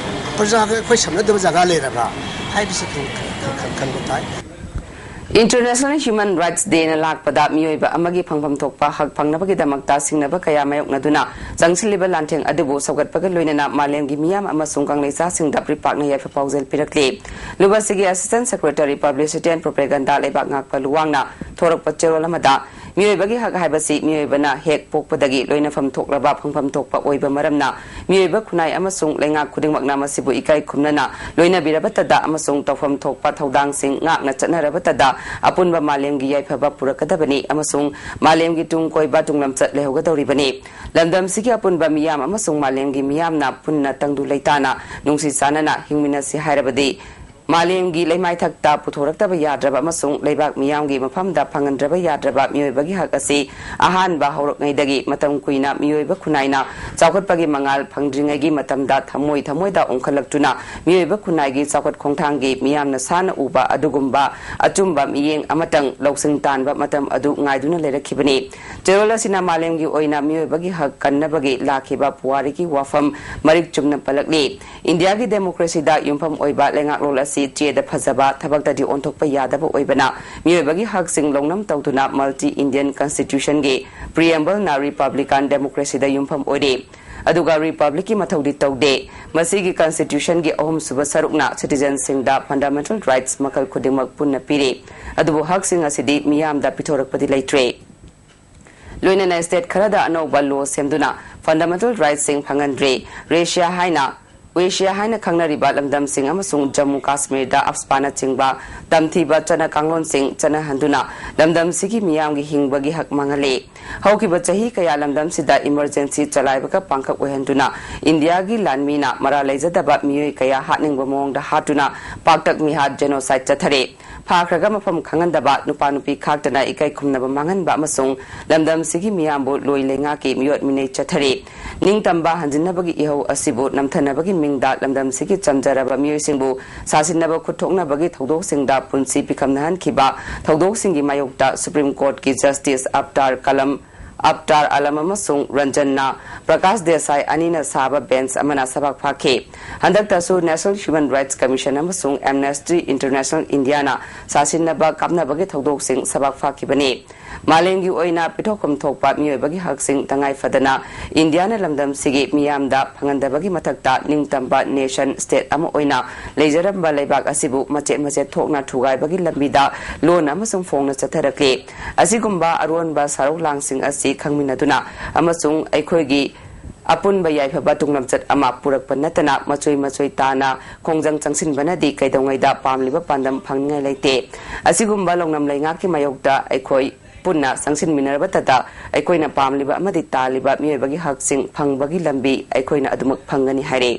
ꯄ꯭ꯔꯖꯥꯒ ꯑꯩꯈꯣꯏ ꯁꯝꯅꯗꯕ ꯖꯒꯥ ꯂꯩꯔꯕ꯭ꯔꯥ ꯍꯥꯏꯕꯁꯤ ꯈꯪ-, ꯈꯪ-, ꯈꯪ-, ꯈꯟꯕ ꯇꯥꯏ꯫ International Human Rights Day ꯅ ꯂꯥꯛꯄꯗ ꯃꯤꯑꯣꯏꯕ ꯑꯃꯒꯤ ꯐꯪꯐꯝ ꯊꯣꯛꯄ ꯍꯛ ꯐꯪꯅꯕꯒꯤꯗꯃꯛꯇ ꯁꯤꯡꯅꯕ ꯀꯌꯥ ꯃꯥꯌꯣꯛꯅꯗꯨꯅ ꯆꯪꯁꯤꯜꯂꯤꯕ ꯂꯥꯟꯊꯦꯡ ꯑꯗꯨꯕꯨ ꯁꯧꯒꯠꯄꯒ ꯂꯣꯏꯅꯅ ꯃꯥꯂꯦꯝꯒꯤ ꯃꯤꯌꯥꯝ ꯑꯃꯁꯨꯡ ꯀꯪꯂꯩꯆꯥꯁꯤꯡꯗ ꯄ꯭ꯔꯤꯄꯥꯛꯅ ꯌꯥꯏꯐ ꯄꯥꯎꯖꯦꯜ ꯄꯤꯔꯛꯂꯤ꯫ ꯂꯨꯕꯁꯤꯒꯤ Assistant Secretary Publicity and Propaganda ꯂꯩꯕꯥꯛ ꯉꯥꯛꯄ ꯂꯨꯋꯥꯡꯅ ꯊꯣꯔꯛꯄ ꯆꯦꯔꯣꯜ ꯑꯃꯗ ꯃꯤꯑꯣꯏꯕꯒꯤ ꯍꯛ ꯍꯥꯏꯕꯁꯤ ꯃꯤꯑꯣꯏꯕꯅ ꯍꯦꯛ ꯄꯣꯛꯄꯗꯒꯤ ꯂꯣꯏꯅꯐꯝ ꯊꯣꯛꯂꯕ ꯐꯪꯐꯝ ꯊꯣꯛꯄ ꯑꯣꯏꯕ ꯃꯔꯝꯅ ꯃꯤꯑꯣꯏꯕ ꯈꯨꯟꯅꯥꯏ ꯑꯃꯁꯨꯡ ꯂꯩꯉꯥꯛ ꯈꯨꯗꯤꯡꯃꯛꯅ ꯃꯁꯤꯕꯨ ꯏꯀꯥꯏ ꯈꯨꯝꯅꯅ ꯂꯣꯏꯅꯕꯤꯔꯕꯇꯗ ꯑꯃꯁꯨꯡ ꯇꯧꯐꯝ ꯊꯣꯛꯄ ꯊꯧꯗꯥꯡꯁꯤꯡ ꯉꯥꯛꯅ ꯆꯠꯅꯔꯕꯇꯗ ꯑꯄꯨꯟꯕ ꯃꯥꯂꯦꯝꯒꯤ ꯌꯥꯏꯐꯕ ꯄꯨꯔꯛꯀꯗꯕꯅꯤ ꯑꯃꯁꯨꯡ ꯃꯥꯂꯦꯝꯒꯤ ꯇꯨꯡ ꯀꯣꯏꯕ ꯇꯨꯡꯂꯝꯆꯠ ꯂꯩꯍꯧꯒꯗꯧꯔꯤꯕꯅꯤ꯫ ꯂꯝꯗꯝꯁꯤꯒꯤ ꯑꯄꯨꯟꯕ ꯃꯤꯌꯥꯝ ꯑꯃꯁꯨꯡ ꯃꯥꯂꯦꯝꯒꯤ ꯃꯤꯌꯥꯝꯅ ꯄꯨꯟꯅ ꯇꯪꯗꯨ ꯂꯩꯇꯥꯅ ꯅꯨꯡꯁꯤ ꯆꯥꯟꯅꯅ ꯍꯤꯡꯃꯤꯟꯅꯁꯤ ꯍꯥꯏꯔꯕꯗꯤ ꯃꯥꯂꯦꯝꯒꯤ ꯂꯩꯃꯥꯏꯊꯛꯇ ꯄꯨꯊꯣꯔꯛꯇꯕ ꯌꯥꯗ꯭ꯔꯕ ꯑꯃꯁꯨꯡ ꯂꯩꯕꯥꯛ ꯃꯤꯌꯥꯝꯒꯤ ꯃꯐꯝꯗ ꯐꯪꯍꯟꯗ꯭ꯔꯕ ꯌꯥꯗ꯭ꯔꯕ ꯃꯤꯑꯣꯏꯕꯒꯤ ꯍꯛ ꯑꯁꯤ ꯑꯍꯥꯟꯕ ꯍꯧꯔꯛꯉꯩꯗꯒꯤ ꯃꯇꯝ ꯀꯨꯏꯅ ꯃꯤꯑꯣꯏꯕ ꯈꯨꯟꯅꯥꯏꯅ ꯆꯥꯎꯈꯠꯄꯒꯤ ꯃꯉꯥꯜ ꯐꯪꯗ꯭ꯔꯤꯉꯩꯒꯤ ꯃꯇꯝꯗ ꯊꯃꯣꯏ ꯊꯃꯣꯏꯗ ꯑꯣꯟꯈꯠꯂꯛꯇꯨꯅ ꯃꯤꯑꯣꯏꯕ ꯈꯨꯟꯅꯥꯏꯒꯤ ꯆꯥꯎꯈꯠ ꯈꯣꯡꯊꯥꯡꯒꯤ ꯃꯤꯌꯥꯝꯅ ꯁꯥꯟꯅ ꯎꯕ ꯑꯗꯨꯒꯨꯝꯕ ꯑꯆꯨꯝꯕ ꯃꯤꯠꯌꯦꯡ ꯑꯃꯇꯪ ꯂꯧꯁꯤꯡ ꯇꯥꯟꯕ ꯃꯇꯝ ꯑꯗꯨ ꯉꯥꯏꯗꯨꯅ ꯂꯩꯔꯛꯈꯤꯕꯅꯤ꯫ ꯆꯦꯔꯣꯜ ꯑꯁꯤꯅ ꯃꯥꯂꯦꯝꯒꯤ ꯑꯣꯏꯅ ꯃꯤꯑꯣꯏꯕꯒꯤ ꯍꯛ ꯀꯟꯅꯕꯒꯤ ꯂꯥꯛꯈꯤꯕ ꯄꯨꯋꯥꯔꯤꯒꯤ ꯋꯥꯐꯝ ꯃꯔꯤꯛ ꯆꯨꯝꯅ ꯄꯜꯂꯛꯂꯤ꯫ ꯏꯟꯗꯤꯌꯥꯒꯤ ꯗꯦꯃꯣꯀ꯭ꯔꯦꯁꯤꯗ ꯌꯨꯝꯐꯝ ꯑꯣꯏꯕ ꯂꯩꯉꯥꯛꯂꯣꯟ ꯑꯁꯤ ꯆꯦꯗ ꯐꯖꯕ ꯊꯕꯛꯇꯗꯤ ꯑꯣꯟꯊꯣꯛꯄ ꯌꯥꯗꯕ ꯑꯣꯏꯕꯅ, ꯃꯤꯑꯣꯏꯕꯒꯤ ꯍꯛꯁꯤꯡ ꯂꯧꯅꯝ ꯇꯧꯗꯨꯅ multi Indian constitutionꯒꯤ preambleꯅ republican democracyꯗ ꯌꯨꯝꯐꯝ ꯑꯣꯏꯔꯤ꯫ ꯑꯗꯨꯒ republicꯀꯤ ꯃꯊꯧꯗꯤ ꯇꯧꯗꯦ꯫ ꯃꯁꯤꯒꯤ constitutionꯒꯤ ꯑꯍꯨꯝꯁꯨꯕ ꯁꯔꯨꯛꯅ citizenꯁꯤꯡꯗ fundamental rights ꯃꯈꯜ ꯈꯨꯗꯤꯡꯃꯛ ꯄꯨꯟꯅ ꯄꯤꯔꯤ꯫ ꯑꯗꯨꯕꯨ ꯍꯛꯁꯤꯡ ꯑꯁꯤꯗꯤ ꯃꯤꯌꯥꯝꯗ ꯄꯤꯊꯣꯔꯛꯄꯗꯤ ꯂꯩꯇ꯭ꯔꯦ꯫ ꯂꯣꯏꯅꯅ state ꯈꯔꯗ ꯑꯅꯧꯕ law ꯁꯦꯝꯗꯨꯅ fundamental rightsꯁꯤꯡ ꯐꯪꯍꯟꯗ꯭ꯔꯤ꯫ ꯔꯦꯁꯤꯌꯥ ꯍꯥꯏꯅ, ꯋꯦꯁꯤꯌꯥ ꯍꯥꯏꯅ ꯈꯪꯅꯔꯤꯕ ꯂꯝꯗꯝꯁꯤꯡ ꯑꯃꯁꯨꯡ ꯖꯝꯃꯨ ꯀꯥꯁꯃꯤꯔꯗ ꯑꯞꯁꯄꯥꯅꯆꯤꯡꯕ ꯇꯝꯊꯤꯕ ꯆꯠꯅ ꯀꯥꯡꯂꯣꯟꯁꯤꯡ ꯆꯠꯅꯍꯟꯗꯨꯅ ꯂꯝꯗꯝꯁꯤꯒꯤ ꯃꯤꯌꯥꯝꯒꯤ ꯍꯤꯡꯕꯒꯤ ꯍꯛ ꯃꯥꯡꯍꯜꯂꯤ꯫ ꯍꯧꯈꯤꯕ ꯆꯍꯤ ꯀꯌꯥ ꯂꯝꯗꯝꯁꯤꯗ emergency ꯆꯂꯥꯏꯕꯒ ꯄꯥꯡꯈꯛ ꯑꯣꯏꯍꯟꯗꯨꯅ ꯏꯟꯗꯤꯌꯥꯒꯤ ꯂꯥꯟꯃꯤꯅ ꯃꯔꯥꯜ ꯂꯩꯖꯗꯕ ꯃꯤꯑꯣꯏ ꯀꯌꯥ ꯍꯥꯠꯅꯤꯡꯕ ꯃꯑꯣꯡꯗ ꯍꯥꯠꯇꯨꯅ ꯄꯥꯛꯇꯛ ꯃꯤꯍꯥꯠ genocide ꯆꯠꯊꯔꯦ꯫ ꯐꯥꯈ꯭ꯔꯒ ꯃꯐꯝ ꯈꯪꯍꯟꯗꯕ, ꯅꯨꯄꯥ ꯅꯨꯄꯤ ꯈꯥꯛꯇꯅ ꯏꯀꯥꯏ ꯈꯨꯝꯅꯕ ꯃꯥꯡꯍꯟꯕ ꯑꯃꯁꯨꯡ ꯂꯝꯗꯝꯁꯤꯒꯤ ꯃꯤꯌꯥꯝꯕꯨ ꯂꯣꯏ ꯂꯩꯉꯥꯛꯀꯤ ꯃꯤꯑꯣꯠ ꯃꯤꯅꯩ ꯆꯠꯊꯔꯤ꯫ ꯅꯤꯡꯇꯝꯕ ꯍꯟꯖꯤꯟꯅꯕꯒꯤ ꯏꯍꯧ ꯑꯁꯤꯕꯨ ꯅꯝꯊꯅꯕꯒꯤ ꯃꯤꯡꯗ ꯂꯝꯗꯝꯁꯤꯒꯤ ꯆꯝꯖꯔꯕ ꯃꯤꯑꯣꯏꯁꯤꯡꯕꯨ ꯁꯥꯁꯤꯟꯅꯕ ꯈꯨꯠ ꯊꯣꯛꯅꯕꯒꯤ ꯊꯧꯗꯣꯛꯁꯤꯡꯗ ꯄꯨꯟꯁꯤ ꯄꯤꯈꯝꯅꯍꯟꯈꯤꯕ ꯊꯧꯗꯣꯛꯁꯤꯡꯒꯤ ꯃꯥꯌꯣꯛꯇ Supreme Courtꯀꯤ Justice ꯑꯞꯇꯥꯔ ꯀꯂꯝ, ꯑꯞꯇꯥꯔ ꯑꯂꯝ ꯑꯃꯁꯨꯡ ꯔꯟꯖꯟꯅ ꯄ꯭ꯔꯀꯥꯁ ꯗꯦꯁꯥꯏ ꯑꯅꯤꯅ ꯁꯥꯕ bench ꯑꯃꯅ ꯁꯕꯥꯛ ꯐꯥꯈꯤ꯫ ꯍꯟꯗꯛꯇꯁꯨ National Human Rights Commission ꯑꯃꯁꯨꯡ Amnesty International Indiaꯅ ꯁꯥꯁꯤꯟꯅꯕ ꯀꯥꯞꯅꯕꯒꯤ ꯊꯧꯗꯣꯛꯁꯤꯡ ꯁꯕꯥꯛ ꯐꯥꯈꯤꯕꯅꯤ꯫ ꯃꯥꯂꯦꯝꯒꯤ ꯑꯣꯏꯅ ꯄꯤꯊꯣꯛꯐꯝ ꯊꯣꯛꯄ ꯃꯤꯑꯣꯏꯕꯒꯤ ꯍꯛꯁꯤꯡ ꯇꯉꯥꯏ ꯐꯗꯅ ꯏꯟꯗꯤꯌꯥꯅ ꯂꯝꯗꯝꯁꯤꯒꯤ ꯃꯤꯌꯥꯝꯗ ꯐꯪꯍꯟꯗꯕꯒꯤ ꯃꯊꯛꯇ ꯅꯤꯡꯇꯝꯕ nation state ꯑꯃ ꯑꯣꯏꯅ ꯂꯩꯖꯔꯝꯕ ꯂꯩꯕꯥꯛ ꯑꯁꯤꯕꯨ ꯃꯆꯦꯠ ꯃꯆꯦꯠ ꯊꯣꯛꯅ ꯊꯨꯒꯥꯏꯕꯒꯤ ꯂꯝꯕꯤꯗ ꯂꯣꯟꯅ ꯑꯃꯁꯨꯡ ꯐꯣꯡꯅ ꯆꯠꯊꯔꯛꯂꯤ꯫ ꯑꯁꯤꯒꯨꯝꯕ ꯑꯔꯣꯟꯕ ꯁꯥꯔꯧ ꯂꯥꯡꯁꯤꯡ ꯑꯁꯤ ꯈꯪꯃꯤꯟꯅꯗꯨꯅ ꯑꯃꯁꯨꯡ ꯑꯩꯈꯣꯏꯒꯤ ꯑꯄꯨꯟꯕ ꯌꯥꯏꯐꯕ ꯇꯨꯡꯂꯝꯆꯠ ꯑꯃ ꯄꯨꯔꯛꯄ ꯅꯠꯇꯅ ꯃꯆꯣꯏ ꯃꯆꯣꯏ ꯇꯥꯅ ꯈꯣꯡꯖꯪ ꯆꯪꯁꯤꯟꯕꯅꯗꯤ ꯀꯩꯗꯧꯉꯩꯗ ꯄꯥꯝꯂꯤꯕ ꯄꯥꯟꯗꯝ ꯐꯪꯅꯤꯡꯉꯥꯏ ꯂꯩꯇꯦ꯫ ꯑꯁꯤꯒꯨꯝꯕ ꯂꯧꯅꯝ ꯂꯩꯉꯥꯛꯀꯤ ꯃꯥꯌꯣꯛꯇ ꯑꯩꯈꯣꯏ ꯄꯨꯟꯅ ꯆꯪꯁꯤꯟꯃꯤꯟꯅꯔꯕꯇꯗ ꯑꯩꯈꯣꯏꯅ ꯄꯥꯝꯂꯤꯕ ꯑꯃꯗꯤ ꯇꯥꯜꯂꯤꯕ ꯃꯤꯑꯣꯏꯕꯒꯤ ꯍꯛꯁꯤꯡ ꯐꯪꯕꯒꯤ ꯂꯝꯕꯤ ꯑꯩꯈꯣꯏꯅ ꯑꯗꯨꯃꯛ ꯐꯪꯒꯅꯤ ꯍꯥꯏꯔꯤ꯫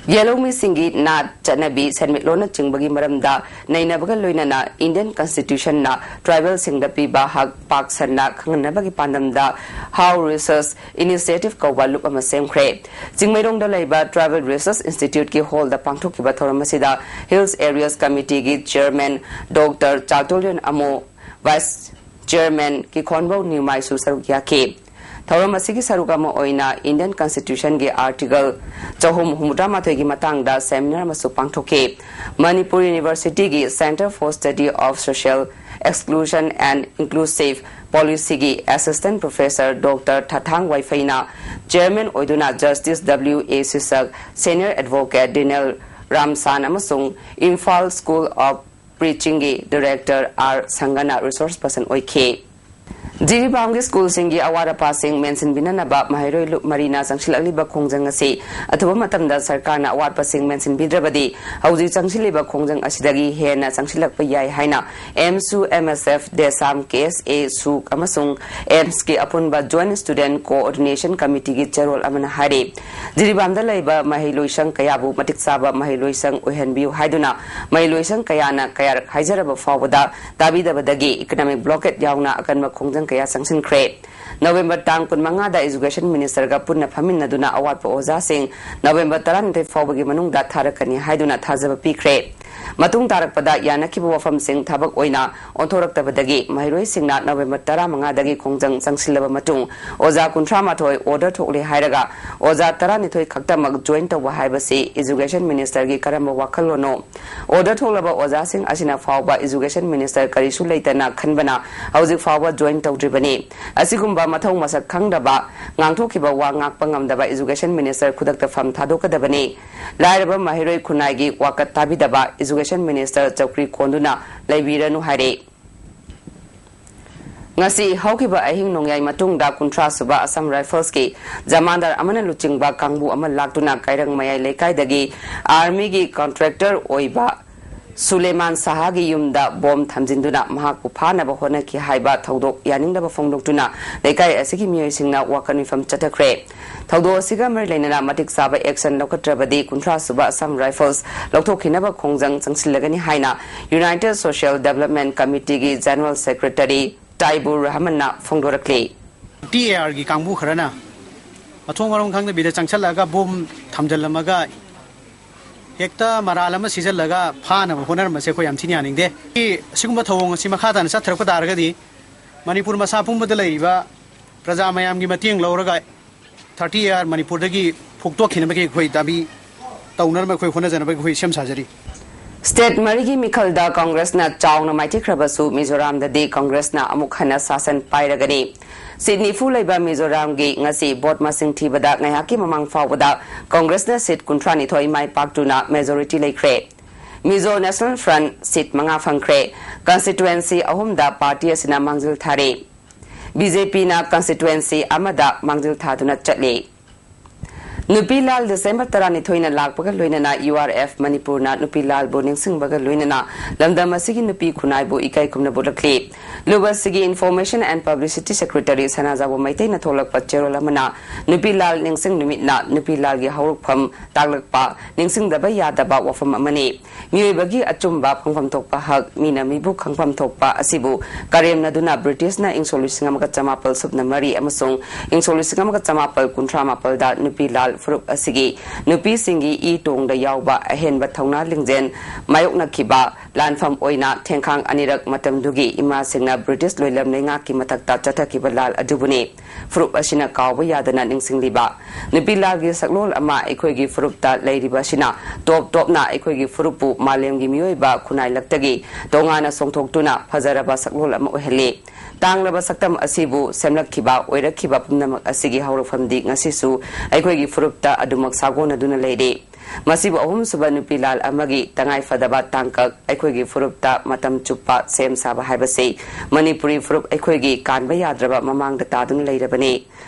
ꯌꯦꯜꯍꯧꯃꯤꯁꯤꯡꯒꯤ ꯅꯥꯠ, ꯆꯠꯅꯕꯤ, ꯁꯦꯟꯃꯤꯠꯂꯣꯟꯅꯆꯤꯡꯕꯒꯤ ꯃꯔꯝꯗ ꯅꯩꯅꯕꯒ ꯂꯣꯏꯅꯅ Indian Constitutionꯅ tribalꯁꯤꯡꯗ ꯄꯤꯕ ꯍꯛ ꯄꯥꯛ ꯁꯟꯅ ꯈꯪꯍꯟꯅꯕꯒꯤ ꯄꯥꯟꯗꯝꯗ How Research Initiative ꯀꯧꯕ ꯂꯨꯞ ꯑꯃ ꯁꯦꯝꯈ꯭ꯔꯦ꯫ ꯆꯤꯡꯃꯩꯔꯣꯡꯗ ꯂꯩꯕ Tribal Research Instituteꯀꯤ hallꯗ ꯄꯥꯡꯊꯣꯛꯈꯤꯕ ꯊꯧꯔꯝ ꯑꯁꯤꯗ Hills Areas Committeeꯒꯤ chairman Doctor ꯆꯥꯇꯣꯂꯤꯌꯟ ꯑꯃꯣ, vice chairman ꯀꯤꯈꯣꯟꯕꯧ ꯅꯤꯎꯃꯥꯏꯁꯨ ꯁꯔꯨꯛ ꯌꯥꯈꯤ꯫ ꯊꯧꯔꯝ ꯑꯁꯤꯒꯤ ꯁꯔꯨꯛ ꯑꯃ ꯑꯣꯏꯅ Indian Constitutionꯒꯤ article ꯆꯍꯨꯝ ꯍꯨꯝꯐꯨꯇꯔꯥ ꯃꯥꯊꯣꯏꯒꯤ ꯃꯇꯥꯡꯗ seminar ꯑꯃꯁꯨ ꯄꯥꯡꯊꯣꯛꯈꯤ꯫ Manipur Universityꯒꯤ Centre for Study of Social Exclusion and Inclusive Policyꯒꯤ assistant professor Doctor ꯊꯥꯊꯥꯡ ꯋꯥꯏꯐꯩꯅ chairman ꯑꯣꯏꯗꯨꯅ Justice W A ꯁꯤꯁꯛ, senior advocate Daniel ꯔꯥꯝꯁꯥꯟ ꯑꯃꯁꯨꯡ Imphal School of Preachingꯒꯤ director R ꯁꯪꯒꯅ resource person ꯑꯣꯏꯈꯤ꯫ ꯖꯤꯔꯤꯕꯥꯝꯒꯤ ꯁ꯭ꯀꯨꯜꯁꯤꯡꯒꯤ ꯑꯋꯥꯠ ꯑꯄꯥꯁꯤꯡ ꯃꯦꯟꯁꯤꯟꯕꯤꯅꯅꯕ ꯃꯍꯩꯔꯣꯏ ꯂꯨꯞ ꯃꯔꯤꯅ ꯆꯪꯁꯤꯜꯂꯛꯂꯤꯕ ꯈꯣꯡꯖꯪ ꯑꯁꯤ ꯑꯊꯨꯕ ꯃꯇꯝꯗ ꯁꯔꯀꯥꯔꯅ ꯑꯋꯥꯠꯄꯁꯤꯡ ꯃꯦꯟꯁꯤꯟꯕꯤꯗ꯭ꯔꯕꯗꯤ ꯍꯧꯖꯤꯛ ꯆꯪꯁꯤꯜꯂꯤꯕ ꯈꯣꯡꯖꯪ ꯑꯁꯤꯗꯒꯤ ꯍꯦꯟꯅ ꯆꯪꯁꯤꯜꯂꯛꯄ ꯌꯥꯏ ꯍꯥꯏꯅ ꯑꯦꯝꯁꯨ, ꯑꯦꯝ ꯑꯦꯁ ꯑꯦꯐ, ꯗꯦꯁꯥꯝ, ꯀꯦ ꯑꯦꯁ ꯑꯦ, ꯁꯨꯛ ꯑꯃꯁꯨꯡ ꯑꯦꯝꯁꯀꯤ ꯑꯄꯨꯟꯕ Joint Student Coordination Committeeꯒꯤ ꯆꯦꯔꯣꯜ ꯑꯃꯅ ꯍꯥꯏꯔꯤ꯫ ꯖꯤꯔꯤꯕꯥꯝꯗ ꯂꯩꯕ ꯃꯍꯩꯂꯣꯏꯁꯪ ꯀꯌꯥꯕꯨ ꯃꯇꯤꯛ ꯆꯥꯕ ꯃꯍꯩꯂꯣꯏꯁꯪ ꯑꯣꯏꯍꯟꯕꯤꯌꯨ ꯍꯥꯏꯗꯨꯅ ꯃꯍꯩꯂꯣꯏꯁꯪ ꯀꯌꯥꯅ ꯀꯌꯥꯔꯛ ꯍꯥꯏꯖꯔꯕ ꯐꯥꯎꯕꯗ ꯇꯥꯕꯤꯗꯕꯗꯒꯤ economic blockade ꯌꯥꯎꯅ ꯑꯀꯟꯕ ꯈꯣꯡꯖꯪ ꯀꯌꯥ ꯆꯪꯁꯤꯟꯈ꯭ꯔꯦ꯫ ꯅꯕꯦꯝꯕꯔ ꯇꯥꯡ ꯀꯨꯟꯃꯉꯥꯗ Education Ministerꯒ ꯄꯨꯟꯅ ꯐꯝꯃꯤꯟꯅꯗꯨꯅ ꯑꯋꯥꯠꯄ ꯑꯣꯖꯥꯁꯤꯡ ꯅꯕꯦꯝꯕꯔ ꯇꯔꯥꯅꯤꯊꯣꯏ ꯐꯥꯎꯕꯒꯤ ꯃꯅꯨꯡꯗ ꯊꯥꯔꯛꯀꯅꯤ ꯍꯥꯏꯗꯨꯅ ꯊꯥꯖꯕ ꯄꯤꯈ꯭ꯔꯦ꯫ ꯃꯇꯨꯡ ꯇꯥꯔꯛꯄꯗ ꯌꯥꯅꯈꯤꯕ ꯋꯥꯐꯝꯁꯤꯡ ꯊꯕꯛ ꯑꯣꯏꯅ ꯑꯣꯟꯊꯣꯔꯛꯇꯕꯗꯒꯤ ꯃꯍꯩꯔꯣꯏꯁꯤꯡꯅ ꯅꯕꯦꯝꯕꯔ ꯇꯔꯥꯃꯉꯥꯗꯒꯤ ꯈꯣꯡꯖꯪ ꯆꯪꯁꯤꯜꯂꯕ ꯃꯇꯨꯡ ꯑꯣꯖꯥ ꯀꯨꯟꯊ꯭ꯔꯥ ꯃꯥꯊꯣꯏ order ꯊꯣꯛꯂꯦ ꯍꯥꯏꯔꯒ ꯑꯣꯖꯥ ꯇꯔꯥꯅꯤꯊꯣꯏ ꯈꯛꯇꯃꯛ join ꯇꯧꯕ ꯍꯥꯏꯕꯁꯤ Education Ministerꯒꯤ ꯀꯔꯝꯕ ꯋꯥꯈꯜꯂꯣꯟꯅꯣ? Order ꯊꯣꯛꯂꯕ ꯑꯣꯖꯥꯁꯤꯡ ꯑꯁꯤꯅ ꯐꯥꯎꯕ Education Minister ꯀꯔꯤꯁꯨ ꯂꯩꯇꯅ ꯈꯟꯕꯅ ꯍꯧꯖꯤꯛ ꯐꯥꯎꯕ join ꯇꯧꯗ꯭ꯔꯤꯕꯅꯤ꯫ ꯑꯁꯤꯒꯨꯝꯕ ꯃꯊꯧ ꯃꯁꯛ ꯈꯪꯗꯕ, ꯉꯥꯡꯊꯣꯛꯈꯤꯕ ꯋꯥ ꯉꯥꯛꯄ ꯉꯝꯗꯕ Education Minister ꯈꯨꯗꯛꯇ ꯐꯝ ꯊꯥꯗꯣꯛꯀꯗꯕꯅꯤ꯫ ꯂꯥꯏꯔꯕ ꯃꯍꯩꯔꯣꯏ ꯈꯨꯟꯅꯥꯏꯒꯤ ꯋꯥꯀꯠ ꯇꯥꯕꯤꯗꯕ Education Minister ꯆꯧꯀ꯭ꯔꯤ ꯀꯣꯟꯗꯨꯅ ꯂꯩꯕꯤꯔꯅꯨ ꯍꯥꯏꯔꯦ꯫ ꯉꯁꯤ ꯍꯧꯈꯤꯕ ꯑꯍꯤꯡ ꯅꯣꯡꯌꯥꯏ ꯃꯇꯨꯡꯗ ꯀꯨꯟꯊ꯭ꯔꯥ ꯁꯨꯕ Assam Riflesꯀꯤ ꯖꯃꯥꯟꯗꯥꯔ ꯑꯃꯅ ꯂꯨꯆꯤꯡꯕ ꯀꯥꯡꯕꯨ ꯑꯃ ꯂꯥꯛꯇꯨꯅ ꯀꯩꯔꯪ ꯃꯌꯥꯏ ꯂꯩꯀꯥꯏꯗꯒꯤ Armyꯒꯤ contractor ꯑꯣꯏꯕ ꯁꯨꯂꯦꯃꯥꯟ ꯁꯍꯥꯒꯤ ꯌꯨꯝꯗ bomb ꯊꯝꯖꯤꯟꯗꯨꯅ ꯃꯍꯥꯛꯄꯨ ꯐꯥꯅꯕ ꯍꯣꯠꯅꯈꯤ ꯍꯥꯏꯕ ꯊꯧꯗꯣꯛ ꯌꯥꯅꯤꯡꯗꯕ ꯐꯣꯡꯗꯣꯛꯇꯨꯅ ꯂꯩꯀꯥꯏ ꯑꯁꯤꯒꯤ ꯃꯤꯑꯣꯏꯁꯤꯡꯅ ꯋꯥꯀꯠ ꯃꯤꯐꯝ ꯆꯠꯊꯈ꯭ꯔꯦ꯫ ꯊꯧꯗꯣꯛ ꯑꯁꯤꯒ ꯃꯔꯤ ꯂꯩꯅꯅ ꯃꯇꯤꯛ ꯆꯥꯕ action ꯂꯧꯈꯠꯇ꯭ꯔꯕꯗꯤ ꯀꯨꯟꯊ꯭ꯔꯥ ꯁꯨꯕ Assam Rifles ꯂꯧꯊꯣꯛꯈꯤꯅꯕ ꯈꯣꯡꯖꯪ ꯆꯪꯁꯤꯜꯂꯒꯅꯤ ꯍꯥꯏꯅ United Social Development Committeeꯒꯤ General Secretary ꯇꯥꯏꯕꯨꯔ ꯔꯍꯃꯟꯅ ꯐꯣꯡꯗꯣꯔꯛꯂꯤ꯫ ꯇꯤ ꯑꯦ ꯑꯥꯔꯒꯤ ꯀꯥꯡꯕꯨ ꯈꯔꯅ ꯃꯊꯣꯡ ꯃꯔꯝ ꯈꯪꯗꯕꯤꯗ ꯆꯪꯁꯜꯂꯛꯑꯒ ꯕꯣꯝ ꯊꯝꯖꯤꯜꯂꯝꯃꯒ ꯍꯦꯛꯇ ꯃꯔꯥꯜ ꯑꯃ ꯁꯤꯖꯜꯂꯒ ꯐꯥꯅꯕ ꯍꯣꯠꯅꯔꯝꯕꯁꯦ ꯑꯩꯈꯣꯏ ꯌꯥꯝ ꯊꯤꯅ ꯌꯥꯅꯤꯡꯗꯦ꯫ ꯁꯤꯒꯨꯝꯕ ꯊꯧꯑꯣꯡ ꯑꯁꯤ ꯃꯈꯥ ꯇꯥꯅ ꯆꯠꯊꯔꯛꯄ ꯇꯥꯔꯒꯗꯤ ꯃꯅꯤꯄꯨꯔ ꯃꯁꯥ ꯄꯨꯝꯕꯗ ꯂꯩꯔꯤꯕ ꯄ꯭ꯔꯖꯥ ꯃꯌꯥꯝꯒꯤ ꯃꯇꯦꯡ ꯂꯧꯔꯒ ꯊꯥꯔꯇꯤ ꯑꯦ ꯑꯥꯔ ꯃꯅꯤꯄꯨꯔꯗꯒꯤ ꯐꯨꯛꯇꯣꯛꯈꯤꯅꯕꯒꯤ ꯑꯩꯈꯣꯏ ꯗꯥꯕꯤ ꯇꯧꯅꯅꯕ ꯑꯩꯈꯣꯏ ꯍꯣꯠꯅꯖꯅꯕꯒꯤ ꯑꯩꯈꯣꯏ ꯁꯦꯝ ꯁꯥꯖꯔꯤ꯫ State ꯃꯔꯤꯒꯤ ꯃꯤꯈꯜꯗ ꯀꯪꯒ꯭ꯔꯦꯁꯅ ꯆꯥꯎꯅ ꯃꯥꯏꯊꯤꯈ꯭ꯔꯕꯁꯨ ꯃꯤꯖꯣꯔꯥꯝꯗꯗꯤ ꯀꯪꯒ꯭ꯔꯦꯁꯅ ꯑꯃꯨꯛ ꯍꯟꯅ ꯁꯥꯁꯟ ꯄꯥꯏꯔꯒꯅꯤ꯫ Seat ꯅꯤꯐꯨ ꯂꯩꯕ ꯃꯤꯖꯣꯔꯥꯝꯒꯤ ꯉꯁꯤ vote ꯃꯁꯤꯡ ꯊꯤꯕꯗ ꯉꯥꯏꯍꯥꯛꯀꯤ ꯃꯃꯥꯡ ꯐꯥꯎꯕꯗ ꯀꯪꯒ꯭ꯔꯦꯁꯅ seat ꯀꯨꯟꯊ꯭ꯔꯥ ꯅꯤꯊꯣꯏ ꯃꯥꯏ ꯄꯥꯛꯇꯨꯅ majority ꯂꯩꯈ꯭ꯔꯦ꯫ Mizo National Front seat ꯃꯉꯥ ꯐꯪꯈ꯭ꯔꯦ꯫ Constituency ꯑꯍꯨꯝꯗ party ꯑꯁꯤꯅ ꯃꯥꯡꯖꯤꯜ ꯊꯥꯔꯦ꯫ ꯕꯤ ꯖꯦ ꯄꯤꯅ constituency ꯑꯃꯗ ꯃꯥꯡꯖꯤꯜ ꯊꯥꯗꯨꯅ ꯆꯠꯂꯤ꯫ ꯅꯨꯄꯤ ꯂꯥꯜ December ꯇꯔꯥꯅꯤꯊꯣꯏꯅ ꯂꯥꯛꯄꯒ ꯂꯣꯏꯅꯅ ꯌꯨ ꯑꯥꯔ ꯑꯦꯐ ꯃꯅꯤꯄꯨꯔꯅ ꯅꯨꯄꯤ ꯂꯥꯜꯕꯨ ꯅꯤꯡꯁꯤꯡꯕꯒ ꯂꯣꯏꯅꯅ ꯂꯝꯗꯝ ꯑꯁꯤꯒꯤ ꯅꯨꯄꯤ ꯈꯨꯟꯅꯥꯏꯕꯨ ꯏꯀꯥꯏ ꯈꯨꯝꯅꯕ ꯎꯠꯂꯛꯂꯤ꯫ ꯂꯨꯞ ꯑꯁꯤꯒꯤ Information and Publicity Secretary ꯁꯅꯥꯖꯥꯎꯕ ꯃꯩꯇꯩꯅ ꯊꯣꯛꯂꯛꯄ ꯆꯦꯔꯣꯜ ꯑꯃꯅ ꯅꯨꯄꯤ ꯂꯥꯜ ꯅꯤꯡꯁꯤꯡ ꯅꯨꯃꯤꯠꯅ ꯅꯨꯄꯤ ꯂꯥꯜꯒꯤ ꯍꯧꯔꯛꯐꯝ ꯇꯥꯛꯂꯛꯄ ꯅꯤꯡꯁꯤꯡꯗꯕ ꯌꯥꯗꯕ ꯋꯥꯐꯝ ꯑꯃꯅꯤ꯫ ꯃꯤꯑꯣꯏꯕꯒꯤ ꯑꯆꯨꯝꯕ ꯐꯪꯐꯝ ꯊꯣꯛꯄ ꯍꯛ, ꯃꯤꯅ ꯃꯤꯕꯨ ꯈꯪꯐꯝ ꯊꯣꯛꯄ ꯑꯁꯤꯕꯨ ꯀꯔꯦꯝꯅꯗꯨꯅ ꯕ꯭ꯔꯤꯇꯤꯁꯅ ꯏꯪ ꯁꯣꯛ ꯂꯤꯁꯤꯡ ꯑꯃꯒ ꯆꯃꯥꯄꯜ ꯁꯨꯞꯅ ꯃꯔꯤ ꯑꯃꯁꯨꯡ ꯏꯪ ꯁꯣꯛ ꯂꯤꯁꯤꯡ ꯑꯃꯒ ꯆꯃꯥꯄꯜ ꯀꯨꯟꯊ꯭ꯔꯥ ꯃꯥꯄꯜꯗ ꯅꯨꯄꯤ ꯂꯥꯜ ꯐꯨꯔꯨꯞ ꯑꯁꯤꯒꯤ ꯅꯨꯄꯤꯁꯤꯡꯒꯤ ꯏ ꯇꯣꯡꯗ ꯌꯥꯎꯕ ꯑꯍꯦꯟꯕ ꯊꯧꯅꯥ ꯂꯤꯡꯖꯦꯜ ꯃꯥꯌꯣꯛꯅꯈꯤꯕ ꯂꯥꯟꯐꯝ ꯑꯣꯏꯅ ꯊꯦꯡꯈꯥꯡ ꯑꯅꯤꯔꯛ ꯃꯇꯝꯗꯨꯒꯤ ꯏꯃꯥꯁꯤꯡꯅ ꯕ꯭ꯔꯤꯇꯤꯁ ꯂꯣꯏꯂꯝ ꯂꯩꯉꯥꯛꯀꯤ ꯃꯊꯛꯇ ꯆꯠꯊꯈꯤꯕ ꯂꯥꯜ ꯑꯗꯨꯕꯨꯅꯤ꯫ ꯐꯨꯔꯨꯞ ꯑꯁꯤꯅ ꯀꯥꯎꯕ ꯌꯥꯗꯅ ꯅꯤꯡꯁꯤꯡꯂꯤꯕ ꯅꯨꯄꯤ ꯂꯥꯜꯒꯤ ꯁꯛꯂꯣꯟ ꯑꯃ ꯑꯩꯈꯣꯏꯒꯤ ꯐꯨꯔꯨꯞꯇ ꯂꯩꯔꯤꯕ ꯑꯁꯤꯅ ꯇꯣꯞ ꯇꯣꯞꯅ ꯑꯩꯈꯣꯏꯒꯤ ꯐꯨꯔꯨꯞꯄꯨ ꯃꯥꯂꯦꯝꯒꯤ ꯃꯤꯑꯣꯏꯕ ꯈꯨꯟꯅꯥꯏꯂꯛꯇꯒꯤ ꯇꯣꯉꯥꯟꯅ ꯆꯣꯡꯊꯣꯛꯇꯨꯅ ꯐꯖꯔꯕ ꯁꯛꯂꯣꯟ ꯑꯃ ꯑꯣꯏꯍꯜꯂꯤ꯫ ꯇꯥꯡꯂꯕ ꯁꯛꯇꯝ ꯑꯁꯤꯕꯨ ꯁꯦꯝꯂꯛꯈꯤꯕ ꯑꯣꯏꯔꯛꯈꯤꯕ ꯄꯨꯝꯅꯃꯛ ꯑꯁꯤꯒꯤ ꯍꯧꯔꯛꯐꯝꯗꯤ ꯉꯁꯤꯁꯨ ꯑꯩꯈꯣꯏꯒꯤ ꯐꯨꯔꯨꯞꯇ ꯑꯗꯨꯃꯛ ꯁꯥꯒꯣꯟꯅꯗꯨꯅ ꯂꯩꯔꯤ꯫ ꯃꯁꯤꯕꯨ ꯑꯍꯨꯝꯁꯨꯕ ꯅꯨꯄꯤ ꯂꯥꯜ ꯑꯃꯒꯤ ꯇꯉꯥꯏ ꯐꯗꯕ ꯇꯥꯡꯀꯛ ꯑꯩꯈꯣꯏꯒꯤ ꯐꯨꯔꯨꯞꯇ ꯃꯇꯝ ꯆꯨꯞꯄ ꯁꯦꯝ ꯁꯥꯕ ꯍꯥꯏꯕꯁꯤ ꯃꯅꯤꯄꯨꯔꯤ ꯐꯨꯔꯨꯞ ꯑꯩꯈꯣꯏꯒꯤ ꯀꯥꯟꯕ ꯌꯥꯗ꯭ꯔꯕ ꯃꯃꯥꯡꯗ ꯇꯥꯗꯨꯅ ꯂꯩꯔꯕꯅꯤ꯫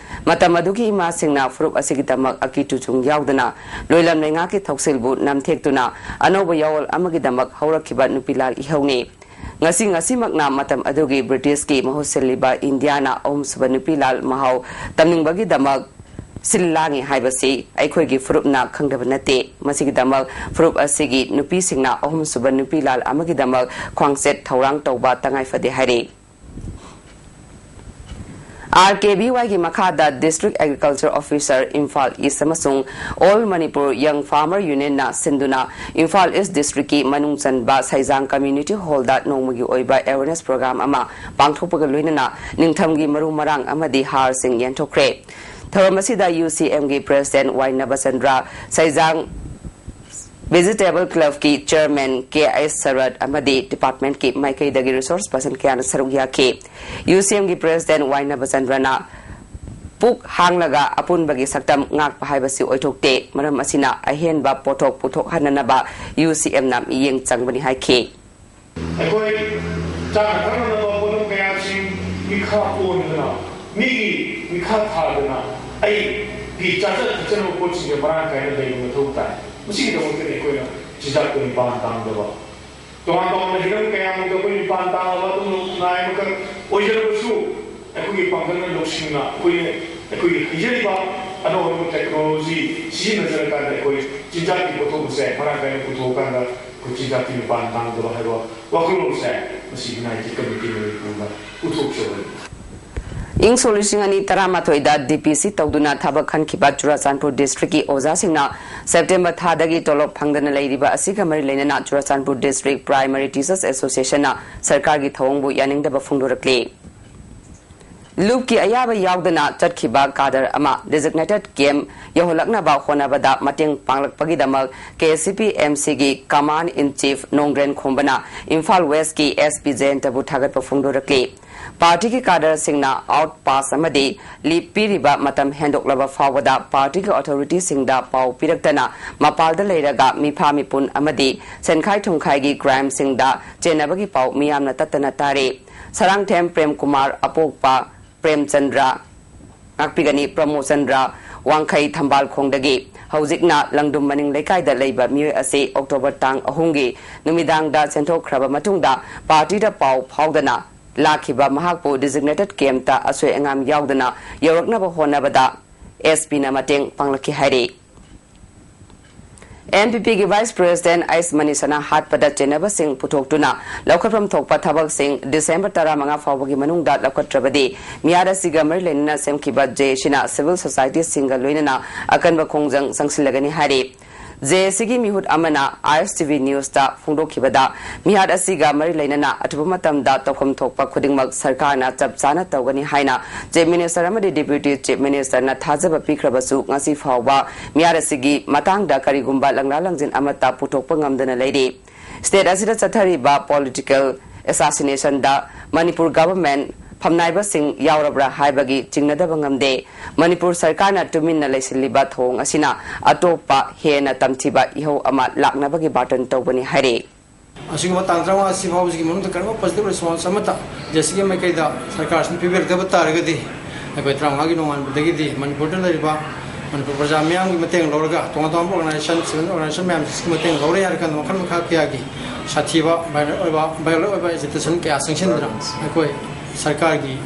ꯃꯇꯝ ꯑꯗꯨꯒꯤ ꯏꯃꯥꯁꯤꯡꯅ ꯐꯨꯔꯨꯞ ꯑꯁꯤꯒꯤꯗꯃꯛ ꯑꯀꯤ ꯇꯨꯖꯨꯡ ꯌꯥꯎꯗꯅ ꯂꯣꯏꯂꯝ ꯂꯩꯉꯥꯛꯀꯤ ꯊꯧꯁꯤꯜꯕꯨ ꯅꯝꯊꯦꯛꯇꯨꯅ ꯑꯅꯧꯕ ꯌꯥꯑꯣꯜ ꯑꯃꯒꯤꯗꯃꯛ ꯍꯧꯔꯛꯈꯤꯕ ꯅꯨꯄꯤ ꯂꯥꯜ ꯏꯍꯧꯅꯤ꯫ ꯉꯁꯤ ꯉꯁꯤꯃꯛꯅ ꯃꯇꯝ ꯑꯗꯨꯒꯤ ꯕ꯭ꯔꯤꯇꯤꯁꯀꯤ ꯃꯍꯨꯠ ꯁꯤꯜꯂꯤꯕ ꯏꯟꯗꯤꯌꯥꯅ ꯑꯍꯨꯝꯁꯨꯕ ꯅꯨꯄꯤ ꯂꯥꯜ ꯃꯍꯥꯎ ꯇꯝꯅꯤꯡꯕꯒꯤꯗꯃꯛ ꯁꯤꯜ ꯂꯥꯡꯉꯤ ꯍꯥꯏꯕꯁꯤ ꯑꯩꯈꯣꯏꯒꯤ ꯐꯨꯔꯨꯞꯅ ꯈꯪꯗꯕ ꯅꯠꯇꯦ꯫ ꯃꯁꯤꯒꯤꯗꯃꯛ ꯐꯨꯔꯨꯞ ꯑꯁꯤꯒꯤ ꯅꯨꯄꯤꯁꯤꯡꯅ ꯑꯍꯨꯝꯁꯨꯕ ꯅꯨꯄꯤ ꯂꯥꯜ ꯑꯃꯒꯤꯗꯃꯛ ꯈ꯭ꯋꯥꯡꯆꯦꯠ ꯊꯧꯔꯥꯡ ꯇꯧꯕ ꯇꯉꯥꯏ ꯐꯗꯦ ꯍꯥꯏꯔꯤ꯫ ꯑꯥꯔ ꯀꯦ ꯚꯤ ꯋꯥꯏꯒꯤ ꯃꯈꯥꯗ District Agriculture Officer ꯏꯝꯐꯥꯜ ꯏꯁ ꯑꯃꯁꯨꯡ All Manipur Young Farmer Union ꯅ ꯁꯤꯟꯗꯨꯅ ꯏꯝꯐꯥꯜ ꯏꯁ ꯗꯤꯁꯇ꯭ꯔꯤꯛꯀꯤ ꯃꯅꯨꯡ ꯆꯟꯕ ꯁꯩꯖꯥꯡ ꯀꯝꯃ꯭ꯌꯨꯅꯤꯇꯤ ꯍꯣꯜꯗ ꯅꯣꯡꯃꯒꯤ ꯑꯣꯏꯕ ꯑꯦꯋꯦꯔꯅꯦꯁ ꯄ꯭ꯔꯣꯒ꯭ꯔꯥꯝ ꯑꯃ ꯄꯥꯡꯊꯣꯛꯄꯒ ꯂꯣꯏꯅꯅ ꯅꯤꯡꯊꯝꯒꯤ ꯃꯔꯨ ꯃꯔꯥꯡ ꯑꯃꯗꯤ ꯍꯥꯔꯁꯤꯡ ꯌꯦꯟꯊꯣꯛꯈ꯭ꯔꯦ꯫ ꯊꯧꯔꯝ ꯑꯁꯤꯗ ꯌꯨ ꯁꯤ ꯑꯦꯝꯒꯤ ꯄ꯭ꯔꯦꯁꯤꯗꯦꯟꯠ ꯋꯥꯏ ꯅꯕꯆꯟꯗ꯭ꯔ, ꯁꯩꯖꯥꯡ ꯚꯦꯖꯤꯇꯦꯕꯜ ꯀ꯭ꯂꯕꯀꯤ ꯆꯦꯌꯔꯃꯦꯟ ꯀꯦ ꯑꯩꯆ ꯁꯔꯠ ꯑꯃꯗꯤ ꯗꯤꯄꯥꯔꯠꯃꯦꯟꯠꯀꯤ ꯃꯥꯏꯀꯩꯗꯒꯤ ꯔꯤꯁꯣꯔꯁ ꯄꯔꯁꯟ ꯀꯌꯥꯅ ꯁꯔꯨꯛ ꯌꯥꯈꯤ꯫ ꯌꯨ ꯁꯤ ꯑꯦꯝꯒꯤ ꯄ꯭ꯔꯦꯁꯤꯗꯦꯟꯠ ꯋꯥꯏ ꯅꯕꯆꯟꯗ꯭ꯔꯅ ꯄꯨꯛ ꯍꯥꯡꯂꯒ ꯑꯄꯨꯟꯕꯒꯤ ꯁꯛꯇꯝ ꯉꯥꯛꯄ ꯍꯥꯏꯕꯁꯤ ꯑꯣꯏꯊꯣꯛꯇꯦ꯫ ꯃꯔꯝ ꯑꯁꯤꯅ ꯑꯍꯦꯟꯕ ꯄꯣꯠꯊꯣꯛ ꯄꯨꯊꯣꯛꯍꯟꯅꯅꯕ ꯌꯨ ꯁꯤ ꯑꯦꯝꯅ ꯃꯤꯠꯌꯦꯡ ꯆꯪꯕꯅꯤ ꯍꯥꯏꯈꯤ꯫ ꯑꯩꯈꯣꯏ ꯆꯥꯅ ꯊꯛꯅꯅꯕ ꯄꯣꯠꯂꯝ ꯀꯌꯥꯁꯤꯡ ꯃꯤꯈꯥ ꯄꯣꯟꯗꯅ, ꯃꯤꯒꯤ ꯃꯤꯈꯥ ꯊꯥꯗꯅ, ꯑꯩꯒꯤ ꯆꯥꯖ ꯊꯛꯆꯅꯕ ꯄꯣꯠꯁꯤꯡꯁꯦ ꯃꯔꯥꯡ ꯀꯥꯏꯅ ꯂꯩꯕ ꯃꯊꯧ ꯇꯥꯏ꯫ ꯃꯁꯤꯒꯤꯗꯃꯛꯇꯗꯤ ꯑꯩꯈꯣꯏꯅ ꯆꯤꯟꯖꯥꯛꯇ ꯃꯤꯄꯥꯟ ꯇꯥꯡꯗꯕ, ꯇꯣꯉꯥꯟ ꯇꯣꯉꯥꯟꯕ ꯍꯤꯔꯝ ꯀꯌꯥꯃꯨꯛꯇ ꯑꯩꯈꯣꯏ ꯃꯤꯄꯥꯟ ꯇꯥꯡꯂꯕ ꯑꯗꯨꯝ ꯈꯨꯟꯅꯥꯏ ꯑꯃꯈꯛ ꯑꯣꯏꯖꯔꯕꯁꯨ, ꯑꯩꯈꯣꯏꯒꯤ ꯄꯥꯡꯒꯜꯅ ꯂꯧꯁꯤꯡꯅ ꯑꯩꯈꯣꯏꯅ ꯑꯩꯈꯣꯏꯒꯤ ꯍꯩꯖꯔꯤꯕ ꯑꯅꯧ ꯑꯅꯧꯕ ꯇꯦꯛꯅꯣꯂꯣꯖꯤ ꯁꯤꯖꯤꯟꯅꯖꯔꯀꯥꯟꯗ ꯑꯩꯈꯣꯏ ꯆꯤꯟꯖꯥꯛꯀꯤ ꯄꯣꯠꯊꯣꯛ ꯑꯁꯦ ꯃꯔꯥꯡ ꯀꯥꯏꯅ ꯄꯨꯊꯣꯛꯑꯀꯥꯟꯗ ꯑꯩꯈꯣꯏ ꯆꯤꯟꯖꯥꯛꯀꯤ ꯃꯤꯄꯥꯟ ꯇꯥꯡꯗꯕ ꯍꯥꯏꯕ ꯋꯥꯈꯜꯂꯣꯟꯁꯦ ꯉꯁꯤ ꯌꯨꯅꯥꯏꯇꯦꯗ ꯀꯃꯤꯇꯤ ꯃꯅꯤꯄꯨꯔꯅ ꯄꯨꯊꯣꯛꯆꯕꯅꯤ꯫ ꯏꯪ ꯁꯣꯛ ꯂꯤꯁꯤꯡ ꯑꯅꯤ ꯇꯔꯥꯃꯥꯊꯣꯏꯗ ꯗꯤ ꯄꯤ ꯁꯤ ꯇꯧꯗꯨꯅ ꯊꯕꯛ ꯈꯟꯈꯤꯕ ꯆꯨꯔꯥꯆꯥꯟꯄꯨꯔ ꯗꯤꯁꯇ꯭ꯔꯤꯛꯀꯤ ꯑꯣꯖꯥꯁꯤꯡꯅ ꯁꯦꯞꯇꯦꯝꯕꯔ ꯊꯥꯗꯒꯤ ꯇꯣꯂꯣꯞ ꯐꯪꯗꯅ ꯂꯩꯔꯤꯕ ꯑꯁꯤꯒ ꯃꯔꯤ ꯂꯩꯅꯅ ꯆꯨꯔꯥꯆꯥꯟꯄꯨꯔ ꯗꯤꯁꯇ꯭ꯔꯤꯛ ꯄ꯭ꯔꯥꯏꯃꯥꯔꯤ ꯇꯤꯆꯔꯁ ꯑꯦꯁꯣꯁꯤꯌꯦꯁꯟꯅ ꯁꯔꯀꯥꯔꯒꯤ ꯊꯧꯑꯣꯡꯕꯨ ꯌꯥꯅꯤꯡꯗꯕ ꯐꯣꯡꯗꯣꯔꯛꯂꯤ꯫ ꯂꯨꯞꯀꯤ ꯑꯌꯥꯕ ꯌꯥꯎꯗꯅ ꯆꯠꯈꯤꯕ ꯀꯥꯗꯔ ꯑꯃ ꯗꯤꯖꯤꯒꯅꯦꯇꯦꯗ ꯀꯦꯝꯞ ꯌꯧꯍꯜꯂꯛꯅꯕ ꯍꯣꯠꯅꯕꯗ ꯃꯇꯦꯡ ꯄꯥꯡꯂꯛꯄꯒꯤꯗꯃꯛ ꯀꯦ ꯑꯦꯁ ꯁꯤ ꯄꯤ ꯑꯦꯝ ꯁꯤꯒꯤ ꯀꯃꯥꯟꯗ ꯏꯟ ꯆꯤꯐ ꯅꯣꯡꯒ꯭ꯔꯦꯟ ꯈꯣꯝꯕꯅ ꯏꯝꯐꯥꯜ ꯋꯦꯁꯀꯤ ꯑꯦꯁ ꯄꯤ ꯖꯌꯟꯇꯕꯨ ꯊꯥꯒꯠꯄ ꯐꯣꯡꯗꯣꯔꯛꯂꯤ꯫ ꯄꯥꯔꯇꯤꯒꯤ ꯀꯥꯗꯔꯁꯤꯡꯅ ꯑꯥꯎꯠ ꯄꯥꯁ ꯑꯃꯗꯤ ꯂꯤꯞ ꯄꯤꯔꯤꯕ ꯃꯇꯝ ꯍꯦꯟꯗꯣꯛꯂꯕ ꯐꯥꯎꯕꯗ ꯄꯥꯔꯇꯤꯒꯤ ꯑꯣꯊꯣꯔꯤꯇꯤꯁꯤꯡꯗ ꯄꯥꯎ ꯄꯤꯔꯛꯇꯅ ꯃꯄꯥꯜꯗ ꯂꯩꯔꯒ ꯃꯤꯐꯥ ꯃꯤꯄꯨꯟ ꯑꯃꯗꯤ ꯁꯦꯟꯈꯥꯏ ꯊꯨꯝꯈꯥꯏꯒꯤ ꯀ꯭ꯔꯥꯏꯝꯁꯤꯡꯗ ꯆꯦꯟꯅꯕꯒꯤ ꯄꯥꯎ ꯃꯤꯌꯥꯝꯅ ꯇꯠꯇꯅ ꯇꯥꯔꯤ꯫ ꯁꯔꯥꯡꯊꯦꯝ ꯄ꯭ꯔꯦꯝꯀꯨꯃꯥꯔ, ꯑꯄꯣꯛꯄ ꯄ꯭ꯔꯦꯝꯆꯟꯗ꯭ꯔ, ꯉꯥꯛꯄꯤꯒꯅꯤ, ꯄ꯭ꯔꯃꯣꯆꯟꯗ꯭ꯔ, ꯋꯥꯡꯈꯩ ꯊꯝꯕꯥꯜꯈꯣꯡꯗꯒꯤ ꯍꯧꯖꯤꯛꯅ ꯂꯪꯗꯨꯝ ꯃꯅꯤꯡ ꯂꯩꯀꯥꯏꯗ ꯂꯩꯕ ꯃꯤꯑꯣꯏ ꯑꯁꯤ ꯑꯣꯛꯇꯣꯕꯔ ꯇꯥꯡ ꯑꯍꯨꯝꯒꯤ ꯅꯨꯃꯤꯗꯥꯡꯗ ꯆꯦꯟꯊꯣꯛꯈ꯭ꯔꯕ ꯃꯇꯨꯡꯗ ꯄꯥꯔꯇꯤꯗ ꯄꯥꯎ ꯐꯥꯎꯗꯅ ꯂꯥꯛꯈꯤꯕ ꯃꯍꯥꯛꯄꯨ ꯗꯤꯖꯤꯒꯅꯦꯇꯦꯗ ꯀꯦꯝꯞꯇ ꯑꯁꯣꯏ ꯑꯉꯥꯝ ꯌꯥꯎꯗꯅ ꯌꯧꯔꯛꯅꯕ ꯍꯣꯠꯅꯕꯗ ꯑꯦꯁ ꯄꯤꯅ ꯃꯇꯦꯡ ꯄꯥꯡꯂꯛꯈꯤ ꯍꯥꯏꯔꯤ꯫ ꯑꯦꯟ ꯄꯤ ꯄꯤꯒꯤ Vice President ꯑꯩꯁ ꯃꯅꯤꯁꯅ ꯍꯥꯠꯄꯗ ꯆꯦꯟꯅꯕꯁꯤꯡ ꯄꯨꯊꯣꯛꯇꯨꯅ ꯂꯧꯈꯠꯐꯝ ꯊꯣꯛꯄ ꯊꯕꯛꯁꯤꯡ ꯗꯤꯁꯦꯝꯕꯔ ꯇꯔꯥꯃꯉꯥ ꯐꯥꯎꯕꯒꯤ ꯃꯅꯨꯡꯗ ꯂꯧꯈꯠꯇ꯭ꯔꯕꯗꯤ ꯃꯤꯍꯥꯠ ꯑꯁꯤꯒ ꯃꯔꯤ ꯂꯩꯅꯅ ꯁꯦꯝꯈꯤꯕ ꯖꯦ ꯑꯦ ꯁꯤꯅ civil societyꯁꯤꯡꯒ ꯂꯣꯏꯅꯅ ꯑꯀꯟꯕ ꯈꯣꯡꯖꯪ ꯆꯪꯁꯤꯜꯂꯒꯅꯤ ꯍꯥꯏꯔꯤ꯫ ꯖꯦ ꯑꯦ ꯁꯤꯒꯤ ꯃꯤꯍꯨꯠ ꯑꯃꯅ ꯑꯥꯏ ꯑꯦꯁ ꯇꯤ ꯚꯤ ꯅ꯭ꯌꯨꯁꯇ ꯐꯣꯡꯗꯣꯛꯈꯤꯕꯗ, ꯃꯤꯍꯥꯠ ꯑꯁꯤꯒ ꯃꯔꯤ ꯂꯩꯅꯅ ꯑꯊꯨꯕ ꯃꯇꯝꯗ ꯇꯧꯐꯝ ꯊꯣꯛꯄ ꯈꯨꯗꯤꯡꯃꯛ ꯁꯔꯀꯥꯔꯅ ꯆꯞ ꯆꯥꯅ ꯇꯧꯒꯅꯤ ꯍꯥꯏꯅ Chief Minister ꯑꯃꯗꯤ Deputy Chief Ministerꯅ ꯊꯥꯖꯕ ꯄꯤꯈ꯭ꯔꯕꯁꯨ, ꯉꯁꯤ ꯐꯥꯎꯕ ꯃꯤꯍꯥꯠ ꯑꯁꯤꯒꯤ ꯃꯇꯥꯡꯗ ꯀꯔꯤꯒꯨꯝꯕ ꯂꯪꯂꯥ ꯂꯪꯖꯤꯟ ꯑꯃꯠꯇ ꯄꯨꯊꯣꯛꯄ ꯉꯝꯗꯅ ꯂꯩꯔꯤ꯫ State ꯑꯁꯤꯗ ꯆꯠꯊꯔꯤꯕ political assassinationꯗ ꯃꯅꯤꯄꯨꯔ government ꯐꯝꯅꯥꯏꯕꯁꯤꯡ ꯌꯥꯎꯔꯕ꯭ꯔꯥ ꯍꯥꯏꯕꯒꯤ ꯆꯤꯡꯅꯗꯕ ꯉꯝꯗꯦ꯫ ꯃꯅꯤꯄꯨꯔ ꯁꯔꯀꯥꯔꯅ ꯇꯨꯃꯤꯟꯅ ꯂꯩꯁꯤꯜꯂꯤꯕ ꯊꯧꯑꯣꯡ ꯑꯁꯤꯅ ꯑꯇꯣꯞꯄ ꯍꯦꯟꯅ ꯇꯝꯊꯤꯕ ꯏꯍꯧ ꯑꯃ ꯂꯥꯛꯅꯕꯒꯤ ꯕꯥꯇꯣꯟ ꯇꯧꯕꯅꯤ ꯍꯥꯏꯔꯤ꯫ ꯑꯁꯤꯒꯨꯝꯕ ꯇꯥꯡ ꯇꯔꯥꯃꯉꯥ ꯑꯁꯤ ꯐꯥꯎꯕꯁꯤꯒꯤ ꯃꯅꯨꯡꯗ ꯀꯔꯤꯒꯨꯝꯕ positive response ꯑꯃꯠꯇ ꯖꯦ ꯑꯦ ꯁꯤꯒꯤ ꯃꯥꯏꯀꯩꯗ ꯁꯔꯀꯥꯔꯁꯤꯅ ꯄꯤꯕꯤꯔꯛꯇꯕ ꯇꯥꯔꯒꯗꯤ, ꯑꯩꯈꯣꯏ ꯇꯔꯥꯃꯉꯥꯒꯤ ꯅꯣꯡꯉꯥꯟꯕꯗꯒꯤꯗꯤ ꯃꯅꯤꯄꯨꯔꯗ ꯂꯩꯔꯤꯕ ꯃꯅꯤꯄꯨꯔ ꯄ꯭ꯔꯖꯥ ꯃꯤꯌꯥꯝꯒꯤ ꯃꯇꯦꯡ ꯂꯧꯔꯒ, ꯇꯣꯉꯥꯟ ꯇꯣꯉꯥꯟꯕ organization, civil organization ꯃꯌꯥꯝꯁꯤꯒꯤ ꯃꯇꯦꯡ ꯂꯧꯔꯦ ꯍꯥꯏꯔꯀꯥꯟꯗ, ꯃꯈꯜ ꯃꯈꯥ ꯀꯌꯥꯒꯤ ꯁꯥꯊꯤꯕ, violent ꯑꯣꯏꯕ, violent ꯑꯣꯏꯕ agitation ꯀꯌꯥ ꯆꯪꯁꯤꯟꯗꯨꯅ, ꯑꯩꯈꯣꯏ ꯁꯔꯀꯥꯔꯒꯤ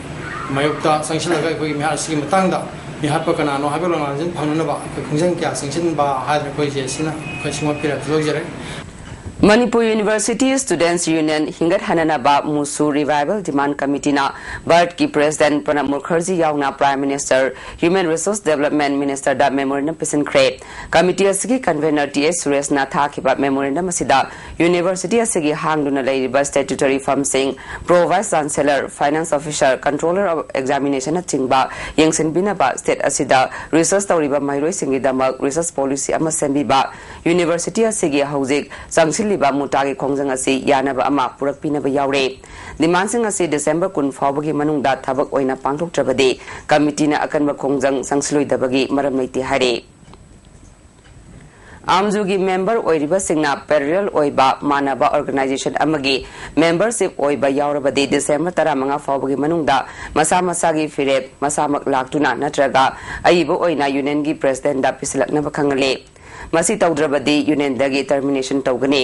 ꯃꯥꯌꯣꯛꯇ ꯆꯪꯁꯤꯜꯂꯒ, ꯑꯩꯈꯣꯏꯒꯤ ꯃꯤꯍꯥꯠ ꯑꯁꯤꯒꯤ ꯃꯇꯥꯡꯗ ꯃꯤꯍꯥꯠꯄ ꯀꯅꯥꯅꯣ ꯍꯥꯏꯕ ꯂꯣꯡꯉꯥꯟꯖꯤꯟ ꯐꯪꯅꯅꯕ ꯑꯩꯈꯣꯏ ꯈꯣꯡꯖꯪ ꯀꯌꯥ ꯆꯪꯁꯤꯟꯕ ꯍꯥꯏꯗꯅ ꯑꯩꯈꯣꯏ ꯖꯦ ꯑꯦ ꯁꯤꯅ ꯑꯩꯈꯣꯏ ꯁꯤꯒꯨꯝꯕ ꯐꯤꯔꯦꯞꯇ ꯂꯧꯖꯔꯦ꯫ Manipur University Students Union ꯍꯤꯡꯒꯠꯍꯟꯅꯅꯕ ꯃꯨꯁꯨ Revival Demand Committeeꯅ ꯚꯥꯔꯠꯀꯤ President ꯄ꯭ꯔꯅꯕ ꯃꯨꯈꯔꯖꯤ ꯌꯥꯎꯅ Prime Minister Human Resource Development Ministerꯗ memorandum ꯄꯤꯁꯤꯟꯈ꯭ꯔꯦ꯫ Committee ꯑꯁꯤꯒꯤ convener ꯇꯤ ꯑꯦꯁ ꯁꯨꯔꯦꯁꯅ ꯊꯥꯈꯤꯕ memorandum ꯑꯁꯤꯗ university ꯑꯁꯤꯒꯤ ꯍꯥꯡꯗꯨꯅ ꯂꯩꯔꯤꯕ statutory firmꯁꯤꯡ, Pro Vice Chancellor, Finance Officer, Controller of Examinationꯅꯆꯤꯡꯕ ꯌꯦꯡꯁꯤꯟꯕꯤꯅꯕ, state ꯑꯁꯤꯗ research ꯇꯧꯔꯤꯕ ꯃꯍꯩꯔꯣꯏꯁꯤꯡꯒꯤꯗꯃꯛ research policy ꯑꯃ ꯁꯦꯝꯕꯤꯕ, university ꯑꯁꯤꯒꯤ ꯍꯧꯖꯤꯛ ꯆꯪꯁꯤꯜꯂꯤꯕ ꯃꯨꯇꯥꯒꯤ ꯈꯣꯡꯖꯪ ꯑꯁꯤ ꯌꯥꯅꯕ ꯑꯃ ꯄꯨꯔꯛꯄꯤꯅꯕ ꯌꯥꯎꯔꯦ꯫ Demandꯁꯤꯡ ꯑꯁꯤ ꯗꯤꯁꯦꯝꯕꯔ ꯀꯨꯟ ꯐꯥꯎꯕꯒꯤ ꯃꯅꯨꯡꯗ ꯊꯕꯛ ꯑꯣꯏꯅ ꯄꯥꯡꯊꯣꯛꯇ꯭ꯔꯕꯗꯤ committeeꯅ ꯑꯀꯟꯕ ꯈꯣꯡꯖꯪ ꯆꯪꯁꯤꯜꯂꯣꯏꯗꯕꯒꯤ ꯃꯔꯝ ꯂꯩꯇꯦ ꯍꯥꯏꯔꯦ꯫ ꯑꯥꯝꯖꯨꯒꯤ member ꯑꯣꯏꯔꯤꯕꯁꯤꯡꯅ parallel ꯑꯣꯏꯕ ꯃꯥꯟꯅꯕ organization ꯑꯃꯒꯤ membership ꯑꯣꯏꯕ ꯌꯥꯎꯔꯕꯗꯤ ꯗꯤꯁꯦꯝꯕꯔ ꯇꯔꯥꯃꯉꯥ ꯐꯥꯎꯕꯒꯤ ꯃꯅꯨꯡꯗ ꯃꯁꯥ ꯃꯁꯥꯒꯤ ꯐꯤꯔꯦꯞ ꯃꯁꯥꯃꯛ ꯂꯥꯛꯇꯨꯅ ꯅꯠꯇ꯭ꯔꯒ ꯑꯏꯕ ꯑꯣꯏꯅ unionꯒꯤ presidentꯗ ꯄꯤꯁꯤꯜꯂꯛꯅꯕ ꯈꯪꯍꯜꯂꯤ꯫ ꯃꯁꯤ ꯇꯧꯗ꯭ꯔꯕꯗꯤ ꯌꯨꯅꯤꯌꯟꯗꯒꯤ ꯇꯔꯃꯤꯅꯦꯁꯟ ꯇꯧꯒꯅꯤ꯫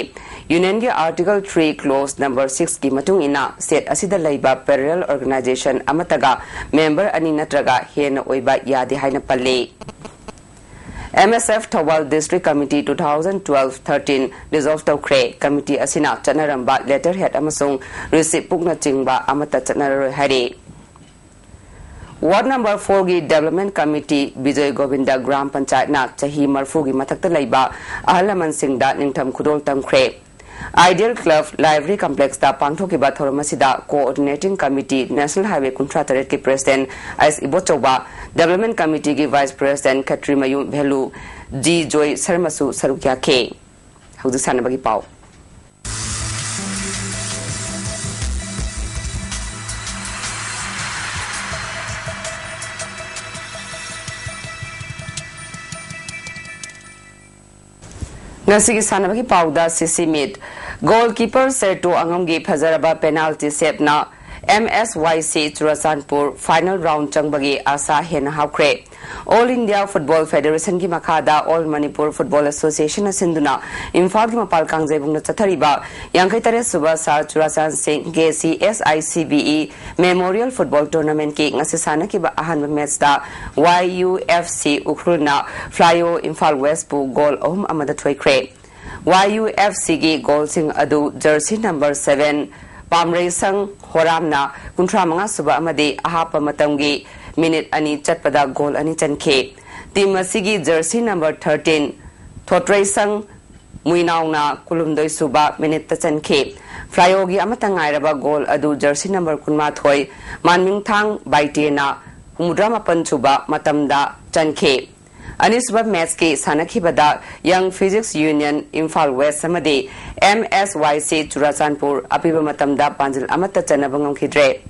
ꯌꯨꯅꯤꯌꯟꯒꯤ ꯑꯥꯔꯇꯤꯀꯜ ꯊ꯭ꯔꯤ ꯀ꯭ꯂꯣꯖ ꯅꯝꯕꯔ ꯁꯤꯛꯁꯀꯤ ꯃꯇꯨꯡ ꯏꯟꯅ ꯁ꯭ꯇꯦꯠ ꯑꯁꯤꯗ ꯂꯩꯕ ꯄꯦꯔꯂꯦꯜ ꯑꯣꯔꯒꯅꯥꯏꯖꯦꯁꯟ ꯑꯃꯠꯇꯒ ꯃꯦꯝꯕꯔ ꯑꯅꯤ ꯅꯠꯇ꯭ꯔꯒ ꯍꯦꯟꯅ ꯑꯣꯏꯕ ꯌꯥꯗꯦ ꯍꯥꯏꯅ ꯄꯜꯂꯤ꯫ M S F Thoubal district committee two thousand twelve thirteen dissolve ꯇꯧꯈ꯭ꯔꯦ꯫ ꯀꯃꯤꯇꯤ ꯑꯁꯤꯅ ꯆꯠꯅꯔꯝꯕ ꯂꯦꯇꯔ ꯍꯦꯗ ꯑꯃꯁꯨꯡ ꯔꯤꯁꯤꯞ ꯕꯨꯛꯅꯆꯤꯡꯕ ꯑꯃꯠꯇ ꯆꯠꯅꯔꯔꯣꯏ ꯍꯥꯏꯔꯤ꯫ ꯋꯥꯔꯗ ꯅꯝꯕꯔ ꯐꯣꯔꯒꯤ ꯗꯦꯕꯂꯞꯃꯦꯟ ꯀꯃꯤꯇꯤ ꯕꯤꯖꯣꯏ ꯒꯣꯕꯤꯟꯗ ꯒ꯭ꯔꯥꯝ ꯄꯟꯆꯥꯌꯠꯅ ꯆꯍꯤ ꯃꯔꯐꯨꯒꯤ ꯃꯊꯛꯇ ꯂꯩꯕ ꯑꯍꯜ ꯂꯃꯟꯁꯤꯡꯗ ꯅꯤꯡꯊꯝ ꯈꯨꯗꯣꯜ ꯇꯝꯈ꯭ꯔꯦ꯫ ꯑꯥꯏꯗꯤꯌꯦꯜ ꯀ꯭ꯂꯕ ꯂꯥꯏꯕ꯭ꯔꯦꯔꯤ ꯀꯝꯄ꯭ꯂꯦꯛꯁꯇ ꯄꯥꯡꯊꯣꯛꯈꯤꯕ ꯊꯧꯔꯝ ꯑꯁꯤꯗ coordinating committee national highway Kunthra ꯇꯔꯦꯠꯀꯤ ꯄ꯭ꯔꯦꯁꯤꯗꯦꯟꯠ ꯑꯩꯁ ꯏꯕꯣꯆꯧꯕ, ꯗꯦꯕꯂꯞꯃꯦꯟ ꯀꯃꯤꯇꯤꯒꯤ ꯚꯥꯏꯁ ꯄ꯭ꯔꯦꯁꯤꯗꯦꯟꯠ ꯈꯦꯇ꯭ꯔꯤꯃꯌꯨꯝ ꯚꯦꯂꯨ ꯖꯤ ꯖꯣꯏ ꯁꯔꯃꯁꯨ ꯁꯔꯨꯛ ꯌꯥꯈꯤ꯫ ꯍꯧꯖꯤꯛ ꯁꯥꯟꯅꯕꯒꯤ ꯄꯥꯎ꯫ ꯉꯁꯤꯒꯤ ꯁꯥꯟꯅꯕꯒꯤ ꯄꯥꯎꯗ ꯁꯤꯁꯤ ꯃꯤꯠ꯫ ꯒꯣꯜꯀꯤꯄꯔ ꯁꯦꯔꯇꯣ ꯑꯉꯝꯒꯤ ꯐꯖꯔꯕ ꯄꯦꯅꯥꯜꯇꯤ ꯁꯦꯞꯅ ꯑꯦꯝ ꯑꯦꯁ ꯋꯥꯏ ꯁꯤ ꯆꯨꯔꯥꯆꯥꯟꯄꯨꯔ ꯐꯥꯏꯅꯦꯜ ꯔꯥꯎꯟ ꯆꯪꯕꯒꯤ ꯑꯥꯁꯥ ꯍꯦꯟꯅ ꯍꯥꯞꯈ꯭ꯔꯦ꯫ ꯑꯣꯜ ꯏꯟꯗꯤꯌꯥ ꯐꯨꯠꯕꯣꯜ ꯐꯦꯗꯦꯔꯦꯁꯟꯒꯤ ꯃꯈꯥꯗ ꯑꯣꯜ ꯃꯅꯤꯄꯨꯔ ꯐꯨꯠꯕꯣꯜ ꯑꯦꯁꯣꯁꯤꯌꯦꯁꯟꯅ ꯁꯤꯟꯗꯨꯅ ꯏꯝꯐꯥꯜꯒꯤ ꯃꯄꯥꯜ ꯀꯥꯡꯖꯩꯕꯨꯡꯗ ꯆꯠꯊꯔꯤꯕ ꯌꯥꯡꯈꯩ ꯇꯔꯦꯠ ꯁꯨꯕ ꯁꯥꯔ ꯆꯨꯔꯥꯆꯥꯟ ꯁꯤꯡ K C S I C B E memorial football ꯇꯣꯔꯅꯥꯃꯦꯟꯠꯀꯤ ꯉꯁꯤ ꯁꯥꯟꯅꯈꯤꯕ ꯑꯍꯥꯟꯕ ꯃꯦꯆꯇ ꯋꯥꯏ U F C ꯎꯈ꯭ꯔꯨꯜꯅ ꯐ꯭ꯂꯥꯏꯑꯣ Imphal ꯋꯦꯁꯄꯨ goal ꯑꯍꯨꯝ ꯑꯃꯗ ꯊꯣꯏꯈ꯭ꯔꯦ꯫ ꯋꯥꯏ ꯌꯨ ꯑꯦꯐ ꯁꯤꯒꯤ ꯒꯣꯜꯁꯤꯡ ꯑꯗꯨ ꯖꯔꯁꯤ ꯅꯝꯕꯔ ꯁꯚꯦꯟ ꯄꯥꯝꯔꯩꯁꯪ ꯍꯣꯔꯥꯝꯅ ꯀꯨꯟꯊ꯭ꯔꯥ ꯃꯉꯥ ꯁꯨꯕ ꯑꯃꯗꯤ ꯑꯍꯥꯞꯄ ꯃꯇꯝꯒꯤ ꯃꯤꯅꯤꯠ ꯑꯅꯤ ꯆꯠꯄꯗ ꯒꯣꯜ ꯑꯅꯤ ꯆꯟꯈꯤ꯫ ꯇꯤꯝ ꯑꯁꯤꯒꯤ ꯖꯔꯁꯤ ꯅꯝꯕꯔ ꯊꯥꯔꯇꯤꯟ ꯊꯣꯠꯔꯩꯁꯪ ꯃꯨꯏꯅꯥꯎꯅ ꯀꯨꯟꯍꯨꯝꯗꯣꯏ ꯁꯨꯕ ꯃꯤꯅꯤꯠꯇ ꯆꯟꯈꯤ꯫ ꯐ꯭ꯂꯥꯏꯑꯣꯒꯤ ꯑꯃꯠꯇ ꯉꯥꯏꯔꯕ ꯒꯣꯜ ꯑꯗꯨ ꯖꯔꯁꯤ ꯅꯝꯕꯔ ꯀꯨꯟꯃꯥꯊꯣꯏ ꯃꯥꯟꯃꯤꯡꯊꯥꯡ ꯕꯥꯏꯇꯦꯅ ꯍꯨꯝꯐꯨꯇꯔꯥ ꯃꯥꯄꯟ ꯁꯨꯕ ꯃꯇꯝꯗ ꯆꯟꯈꯤ꯫ ꯑꯅꯤꯁꯨꯕ ꯃꯦꯆꯀꯤ ꯁꯥꯟꯅꯈꯤꯕꯗ ꯌꯪ ꯐꯤꯖꯤꯛꯁ ꯌꯨꯅꯤꯌꯟ ꯏꯝꯐꯥꯜ ꯋꯦꯁ ꯑꯃꯗꯤ ꯑꯦꯝ ꯑꯦꯁ ꯋꯥꯏ ꯁꯤ ꯆꯨꯔꯥꯆꯥꯟꯄꯨꯔ ꯑꯄꯤꯕ ꯃꯇꯝꯗ ꯄꯥꯟꯖꯤꯜ ꯑꯃꯠꯇ ꯆꯟꯅꯕ ꯉꯝꯈꯤꯗ꯭ꯔꯦ꯫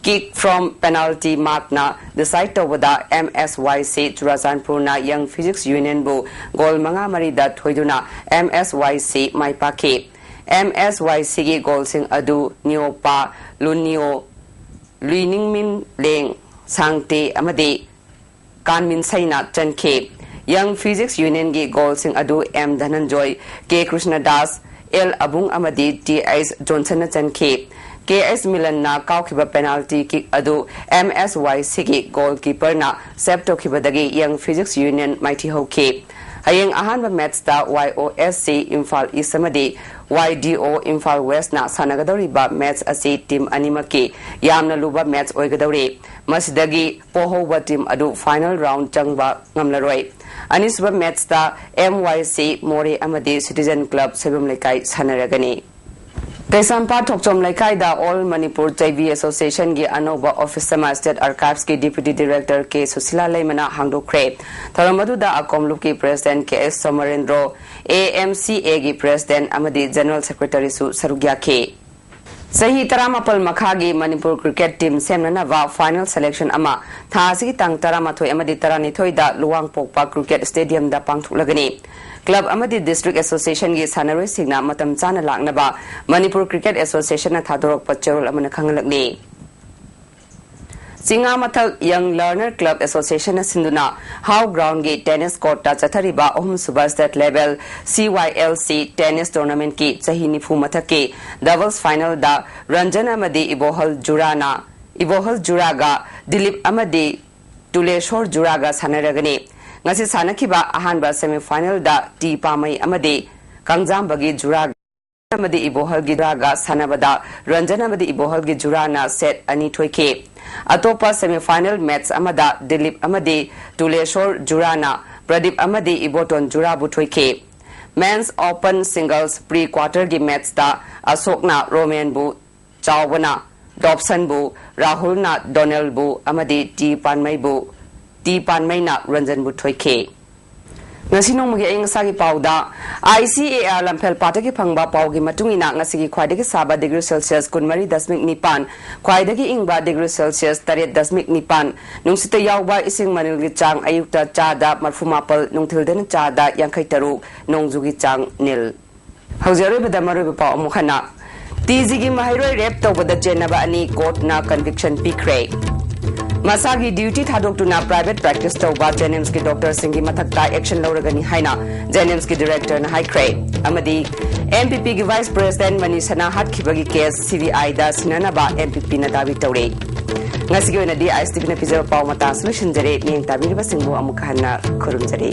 Kick from penalty markꯅ decide ꯇꯧꯕꯗ ꯑꯦꯝ ꯑꯦꯁ ꯋꯥꯏ ꯁꯤ ꯆꯨꯔꯥꯆꯥꯟꯄꯨꯔꯅ ꯌꯪ ꯐꯤꯖꯤꯛꯁ ꯌꯨꯅꯤꯌꯟꯕꯨ ꯒꯣꯜ ꯃꯉꯥ ꯃꯔꯤꯗ ꯊꯣꯏꯗꯨꯅ ꯑꯦꯝ ꯑꯦꯁ ꯋꯥꯏ ꯁꯤ ꯃꯥꯏ ꯄꯥꯛꯈꯤ꯫ ꯑꯦꯝ ꯑꯦꯁ ꯋꯥꯏ ꯁꯤꯒꯤ ꯒꯣꯜꯁꯤꯡ ꯑꯗꯨ ꯅꯤꯌꯣꯄꯥ ꯂꯨꯅꯤꯌꯣ, ꯂꯨꯏꯅꯤꯡꯃꯤꯟ ꯂꯦꯡ, ꯁꯥꯡꯇꯦ ꯑꯃꯗꯤ ꯀꯥꯟꯃꯤꯟꯁꯩꯅ ꯆꯟꯈꯤ꯫ Young Physics Unionꯒꯤ ꯒꯣꯜꯁꯤꯡ ꯑꯗꯨ ꯑꯦꯝ ꯙꯅꯟꯖꯣꯏ, ꯀꯦ ꯀ꯭ꯔꯤꯁꯅꯗꯥꯁ, ꯑꯦꯜ ꯑꯕꯨꯡ ꯑꯃꯗꯤ ꯇꯤ ꯑꯩꯆ ꯖꯣꯟꯁꯟꯅ ꯆꯟꯈꯤ꯫ ꯀꯦ ꯑꯩꯆ ꯃꯤꯂꯟꯅ ꯀꯥꯎꯈꯤꯕ ꯄꯦꯅꯥꯜꯇꯤ ꯀꯤꯛ ꯑꯗꯨ ꯑꯦꯝ ꯑꯦꯁ ꯋꯥꯏ ꯁꯤꯒꯤ ꯒꯣꯜ ꯀꯤꯄꯔꯅ ꯁꯦꯚ ꯇꯧꯈꯤꯕꯗꯒꯤ ꯌꯪ ꯐꯤꯖꯤꯛꯁ ꯌꯨꯅꯤꯌꯟ ꯃꯥꯏꯊꯤ ꯍꯧꯈꯤ꯫ ꯍꯌꯦꯡ ꯑꯍꯥꯟꯕ ꯃꯦꯠꯆꯇ ꯋꯥꯏ ꯑꯣ ꯑꯦꯁ ꯁꯤ ꯏꯝꯐꯥꯜ ꯏꯁ ꯑꯃꯗꯤ ꯋꯥꯏ ꯗꯤ ꯑꯣ ꯏꯝꯐꯥꯜ ꯋꯦꯁꯅ ꯁꯥꯟꯅꯒꯗꯧꯔꯤꯕ ꯃꯦꯠꯆ ꯑꯁꯤ ꯇꯤꯝ ꯑꯅꯤꯃꯛꯀꯤ ꯌꯥꯝꯅ ꯂꯨꯕ ꯃꯦꯠꯆ ꯑꯣꯏꯒꯗꯧꯔꯤ꯫ ꯃꯁꯤꯗꯒꯤ ꯄꯣꯍꯧꯕ ꯇꯤꯝ ꯑꯗꯨ ꯐꯥꯏꯅꯦꯜ ꯔꯥꯎꯟ ꯆꯪꯕ ꯉꯝꯂꯔꯣꯏ꯫ ꯑꯅꯤꯁꯨꯕ ꯃꯦꯠꯆꯇ ꯑꯦꯝ ꯋꯥꯏ ꯁꯤ ꯃꯣꯔꯦ ꯑꯃꯗꯤ ꯁꯤꯇꯤꯖꯟ ꯀ꯭ꯂꯕ ꯁꯣꯏꯕꯝ ꯂꯩꯀꯥꯏ ꯁꯥꯟꯅꯔꯒꯅꯤ꯫ ꯀꯩꯁꯥꯝꯄꯥꯠ ꯊꯣꯛꯆꯣꯝ ꯂꯩꯀꯥꯏꯗ ꯑꯣꯜ ꯃꯅꯤꯄꯨꯔ ꯆꯩꯕꯤ ꯑꯦꯁꯣꯁꯤꯌꯦꯁꯟꯒꯤ ꯑꯅꯧꯕ ꯑꯣꯐꯤꯁ ꯑꯃ ꯁ꯭ꯇꯦꯠ ꯑꯥꯔꯀꯥꯏꯚꯁꯀꯤ ꯗꯤꯄ꯭ꯌꯨꯇꯤ ꯗꯤꯔꯦꯛꯇꯔ ꯀꯦ ꯁꯨꯁꯤꯂꯥ ꯂꯩꯃꯅ ꯍꯥꯡꯗꯣꯛꯈ꯭ꯔꯦ꯫ ꯊꯧꯔꯝ ꯑꯗꯨꯗ ꯑꯀꯣꯝꯂꯨꯞꯀꯤ president K S ꯁꯣꯃꯔꯦꯟꯗ꯭ꯔꯣ, A M C ꯑꯦꯒꯤ ꯄ꯭ꯔꯦꯁꯤꯗꯦꯟꯠ ꯑꯃꯗꯤ ꯖꯦꯅꯔꯦꯜ ꯁꯦꯀ꯭ꯔꯦꯇꯔꯤꯁꯨ ꯁꯔꯨꯛ ꯌꯥꯈꯤ꯫ ꯆꯍꯤ ꯇꯔꯥꯃꯥꯄꯜ ꯃꯈꯥꯒꯤ ꯃꯅꯤꯄꯨꯔ ꯀ꯭ꯔꯤꯀꯦꯠ ꯇꯤꯝ ꯁꯦꯝꯅꯅꯕ ꯐꯥꯏꯅꯦꯜ ꯁꯦꯂꯦꯛꯁꯟ ꯑꯃ ꯊꯥ ꯑꯁꯤꯒꯤ ꯇꯥꯡ ꯇꯔꯥꯃꯥꯊꯣꯏ ꯑꯃꯗꯤ ꯇꯔꯥꯅꯤꯊꯣꯏꯗ ꯂꯨꯋꯥꯡꯄꯣꯛꯄ ꯀ꯭ꯔꯤꯀꯦꯠ ꯁ꯭ꯇꯦꯗꯤꯌꯝꯗ ꯄꯥꯡꯊꯣꯛꯂꯒꯅꯤ꯫ ꯀ꯭ꯂꯕ ꯑꯃꯗꯤ ꯗꯤꯁꯇ꯭ꯔꯤꯛ ꯑꯦꯁꯣꯁꯤꯌꯦꯁꯟꯒꯤ ꯁꯥꯟꯅꯔꯣꯏꯁꯤꯡꯅ ꯃꯇꯝ ꯆꯥꯅ ꯂꯥꯛꯅꯕ ꯃꯅꯤꯄꯨꯔ ꯀ꯭ꯔꯤꯀꯦꯠ ꯑꯦꯁꯣꯁꯤꯌꯦꯁꯟꯅ ꯊꯥꯗꯣꯔꯛꯄ ꯆꯦꯔꯣꯜ ꯑꯃꯅ ꯈꯪꯍꯜꯂꯛꯂꯤ꯫ ꯆꯤꯉꯥ ꯃꯊꯛ ꯌꯪ ꯂꯔꯅꯔ ꯀ꯭ꯂꯕ ꯑꯦꯁꯣꯁꯤꯌꯦꯁꯟꯅ ꯁꯤꯟꯗꯨꯅ ꯍꯥꯎ ꯒ꯭ꯔꯥꯎꯟꯒꯤ ꯇꯦꯅꯤꯁ ꯀꯣꯔꯠꯇ ꯆꯠꯊꯔꯤꯕ ꯑꯍꯨꯝꯁꯨꯕ ꯁ꯭ꯇꯦꯠ ꯂꯦꯚꯦꯜ ꯁꯤ ꯋꯥꯏ ꯑꯦꯜ ꯁꯤ ꯇꯦꯅꯤꯁ ꯇꯣꯔꯅꯥꯃꯦꯟꯠꯀꯤ ꯆꯍꯤ ꯅꯤꯐꯨ ꯃꯊꯛꯀꯤ ꯗꯕꯜꯁ ꯐꯥꯏꯅꯦꯜꯗ ꯔꯟꯖꯟ ꯑꯃꯗꯤ ꯏꯕꯣꯍꯜ ꯖꯨꯔꯥꯅ, ꯏꯕꯣꯍꯜ ꯖꯨꯔꯥꯒ ꯗꯤꯂꯤꯞ ꯑꯃꯗꯤ ꯇꯨꯂꯦꯁꯣꯔ ꯖꯨꯔꯥꯒ ꯁꯥꯟꯅꯔꯒꯅꯤ꯫ ꯉꯁꯤ ꯁꯥꯟꯅꯈꯤꯕ ꯑꯍꯥꯟꯕ ꯁꯦꯃꯤꯐꯥꯏꯅꯦꯜꯗ ꯇꯤ ꯄꯥꯃꯩ ꯑꯃꯗꯤ ꯀꯥꯡꯖꯥꯝꯕꯒꯤ ꯖꯨꯔꯥ ꯑꯃꯗꯤ ꯏꯕꯣꯍꯜꯒꯤ ꯖꯨꯔꯥꯒ ꯁꯥꯟꯅꯕꯗ ꯔꯟꯖꯟ ꯑꯃꯗꯤ ꯏꯕꯣꯍꯜꯒꯤ ꯖꯨꯔꯥꯅ ꯁꯦꯠ ꯑꯅꯤ ꯊꯣꯏꯈꯤ꯫ ꯑꯇꯣꯞꯄ ꯁꯦꯃꯤꯐꯥꯏꯅꯦꯜ ꯃꯦꯠꯆ ꯑꯃꯗ ꯗꯤꯂꯤꯞ ꯑꯃꯗꯤ ꯇꯨꯂꯦꯁꯣꯔ ꯖꯨꯔꯥꯅ ꯄ꯭ꯔꯗꯤꯞ ꯑꯃꯗꯤ ꯏꯕꯣꯇꯣꯟ ꯖꯨꯔꯥꯕꯨ ꯊꯣꯏꯈꯤ꯫ ꯃꯦꯟꯁ ꯑꯣꯄꯟ ꯁꯤꯡꯒꯜꯁ ꯄ꯭ꯔꯤ ꯀ꯭ꯋꯥꯇꯔꯒꯤ ꯃꯦꯠꯆꯇ ꯑꯁꯣꯛꯅ ꯔꯣꯃꯦꯟꯕꯨ, ꯆꯥꯎꯕꯅ ꯗꯣꯞꯁꯟꯕꯨ, ꯔꯥꯍꯨꯜꯅ ꯗꯣꯅꯦꯜꯕꯨ ꯑꯃꯗꯤ ꯇꯤ ꯄꯥꯟꯃꯩꯕꯨ, ꯇꯤ ꯄꯥꯟꯃꯩꯅ ꯔꯟꯖꯟꯕꯨ ꯊꯣꯏꯈꯤ꯫ ꯉꯁꯤ ꯅꯣꯡꯃꯒꯤ ꯑꯏꯪ ꯑꯁꯥꯒꯤ ꯄꯥꯎꯗ, ꯑꯥꯏ ꯁꯤ ꯑꯦ ꯑꯥꯔ ꯂꯝꯐꯦꯜ ꯄꯥꯠꯇꯒꯤ ꯐꯪꯕ ꯄꯥꯎꯒꯤ ꯃꯇꯨꯡ ꯏꯟꯅ, ꯉꯁꯤꯒꯤ ꯈ꯭ꯋꯥꯏꯗꯒꯤ ꯁꯥꯕ ꯗꯤꯒ꯭ꯔꯤ ꯁꯦꯜꯁꯤꯌꯁ ꯀꯨꯟꯃꯔꯤ ꯗꯁꯃꯤꯛ ꯅꯤꯄꯥꯟ, ꯈ꯭ꯋꯥꯏꯗꯒꯤ ꯏꯪꯕ ꯗꯤꯒ꯭ꯔꯤ ꯁꯦꯜꯁꯤꯌꯁ ꯇꯔꯦꯠ ꯗꯁꯃꯤꯛ ꯅꯤꯄꯥꯟ, ꯅꯨꯡꯁꯤꯠꯇ ꯌꯥꯎꯕ ꯏꯁꯤꯡ ꯃꯅꯤꯜꯒꯤ ꯆꯥꯡ ꯑꯌꯨꯛꯇ ꯆꯥꯗ ꯃꯔꯐꯨ ꯃꯥꯄꯜ, ꯅꯨꯡꯊꯤꯜꯗꯅ ꯆꯥꯗ ꯌꯥꯡꯈꯩ ꯇꯔꯨꯛ, ꯅꯣꯡꯖꯨꯒꯤ ꯆꯥꯡ ꯅꯤꯜ꯫ ꯍꯧꯖꯤꯛ ꯑꯔꯣꯏꯕꯗ ꯃꯔꯨꯑꯣꯏꯕ ꯄꯥꯎ ꯑꯃꯨꯛ ꯍꯟꯅ꯫ ꯇꯤ ꯖꯤꯒꯤ ꯃꯍꯩꯔꯣꯏ ꯔꯦꯞ ꯇꯧꯕꯗ ꯆꯦꯟꯅꯕ ꯑꯅꯤ ꯀꯣꯔꯠꯅ ꯀꯟꯚꯤꯛꯁꯟ ꯄꯤꯈ꯭ꯔꯦ꯫ ꯃꯁꯥꯒꯤ ꯗ꯭ꯌꯨꯇꯤ ꯊꯥꯗꯣꯛꯇꯨꯅ ꯄ꯭ꯔꯥꯏꯚꯦꯠ ꯄ꯭ꯔꯦꯛꯇꯤꯁ ꯇꯧꯕ ꯖꯦꯅꯤꯝꯁꯀꯤ ꯗꯣꯛꯇꯔꯁꯤꯡꯒꯤ ꯃꯊꯛꯇ ꯑꯦꯛꯁꯟ ꯂꯧꯔꯒꯅꯤ ꯍꯥꯏꯅ ꯖꯦꯅꯤꯝꯁꯀꯤ ꯗꯤꯔꯦꯛꯇꯔꯅ ꯍꯥꯏꯈ꯭ꯔꯦ꯫ ꯑꯃꯗꯤ ꯑꯦꯝ ꯄꯤ ꯄꯤꯒꯤ ꯚꯥꯏꯁ ꯄ꯭ꯔꯦꯁꯤꯗꯦꯟ ꯃꯅꯤꯁꯅꯥ ꯍꯥꯠꯈꯤꯕꯒꯤ ꯀꯦꯁ ꯁꯤ ꯕꯤ ꯑꯥꯏꯗ ꯁꯤꯟꯅꯅꯕ ꯑꯦꯝ ꯄꯤ ꯄꯤꯅ ꯗꯥꯕꯤ ꯇꯧꯔꯦ꯫ ꯉꯁꯤꯒꯤ ꯑꯣꯏꯅꯗꯤ ꯑꯥꯏ ꯑꯦꯁ ꯇꯤ ꯚꯤꯅ ꯄꯤꯖꯕ ꯄꯥꯎ ꯃꯇꯥꯡ ꯑꯁꯤ ꯂꯣꯏꯁꯤꯟꯖꯔꯦ꯫ ꯃꯤꯠꯌꯦꯡ ꯇꯥꯕꯤꯔꯤꯕꯁꯤꯡꯕꯨ ꯑꯃꯨꯛ ꯍꯟꯅ ꯈꯨꯔꯨꯝꯖꯔꯤ꯫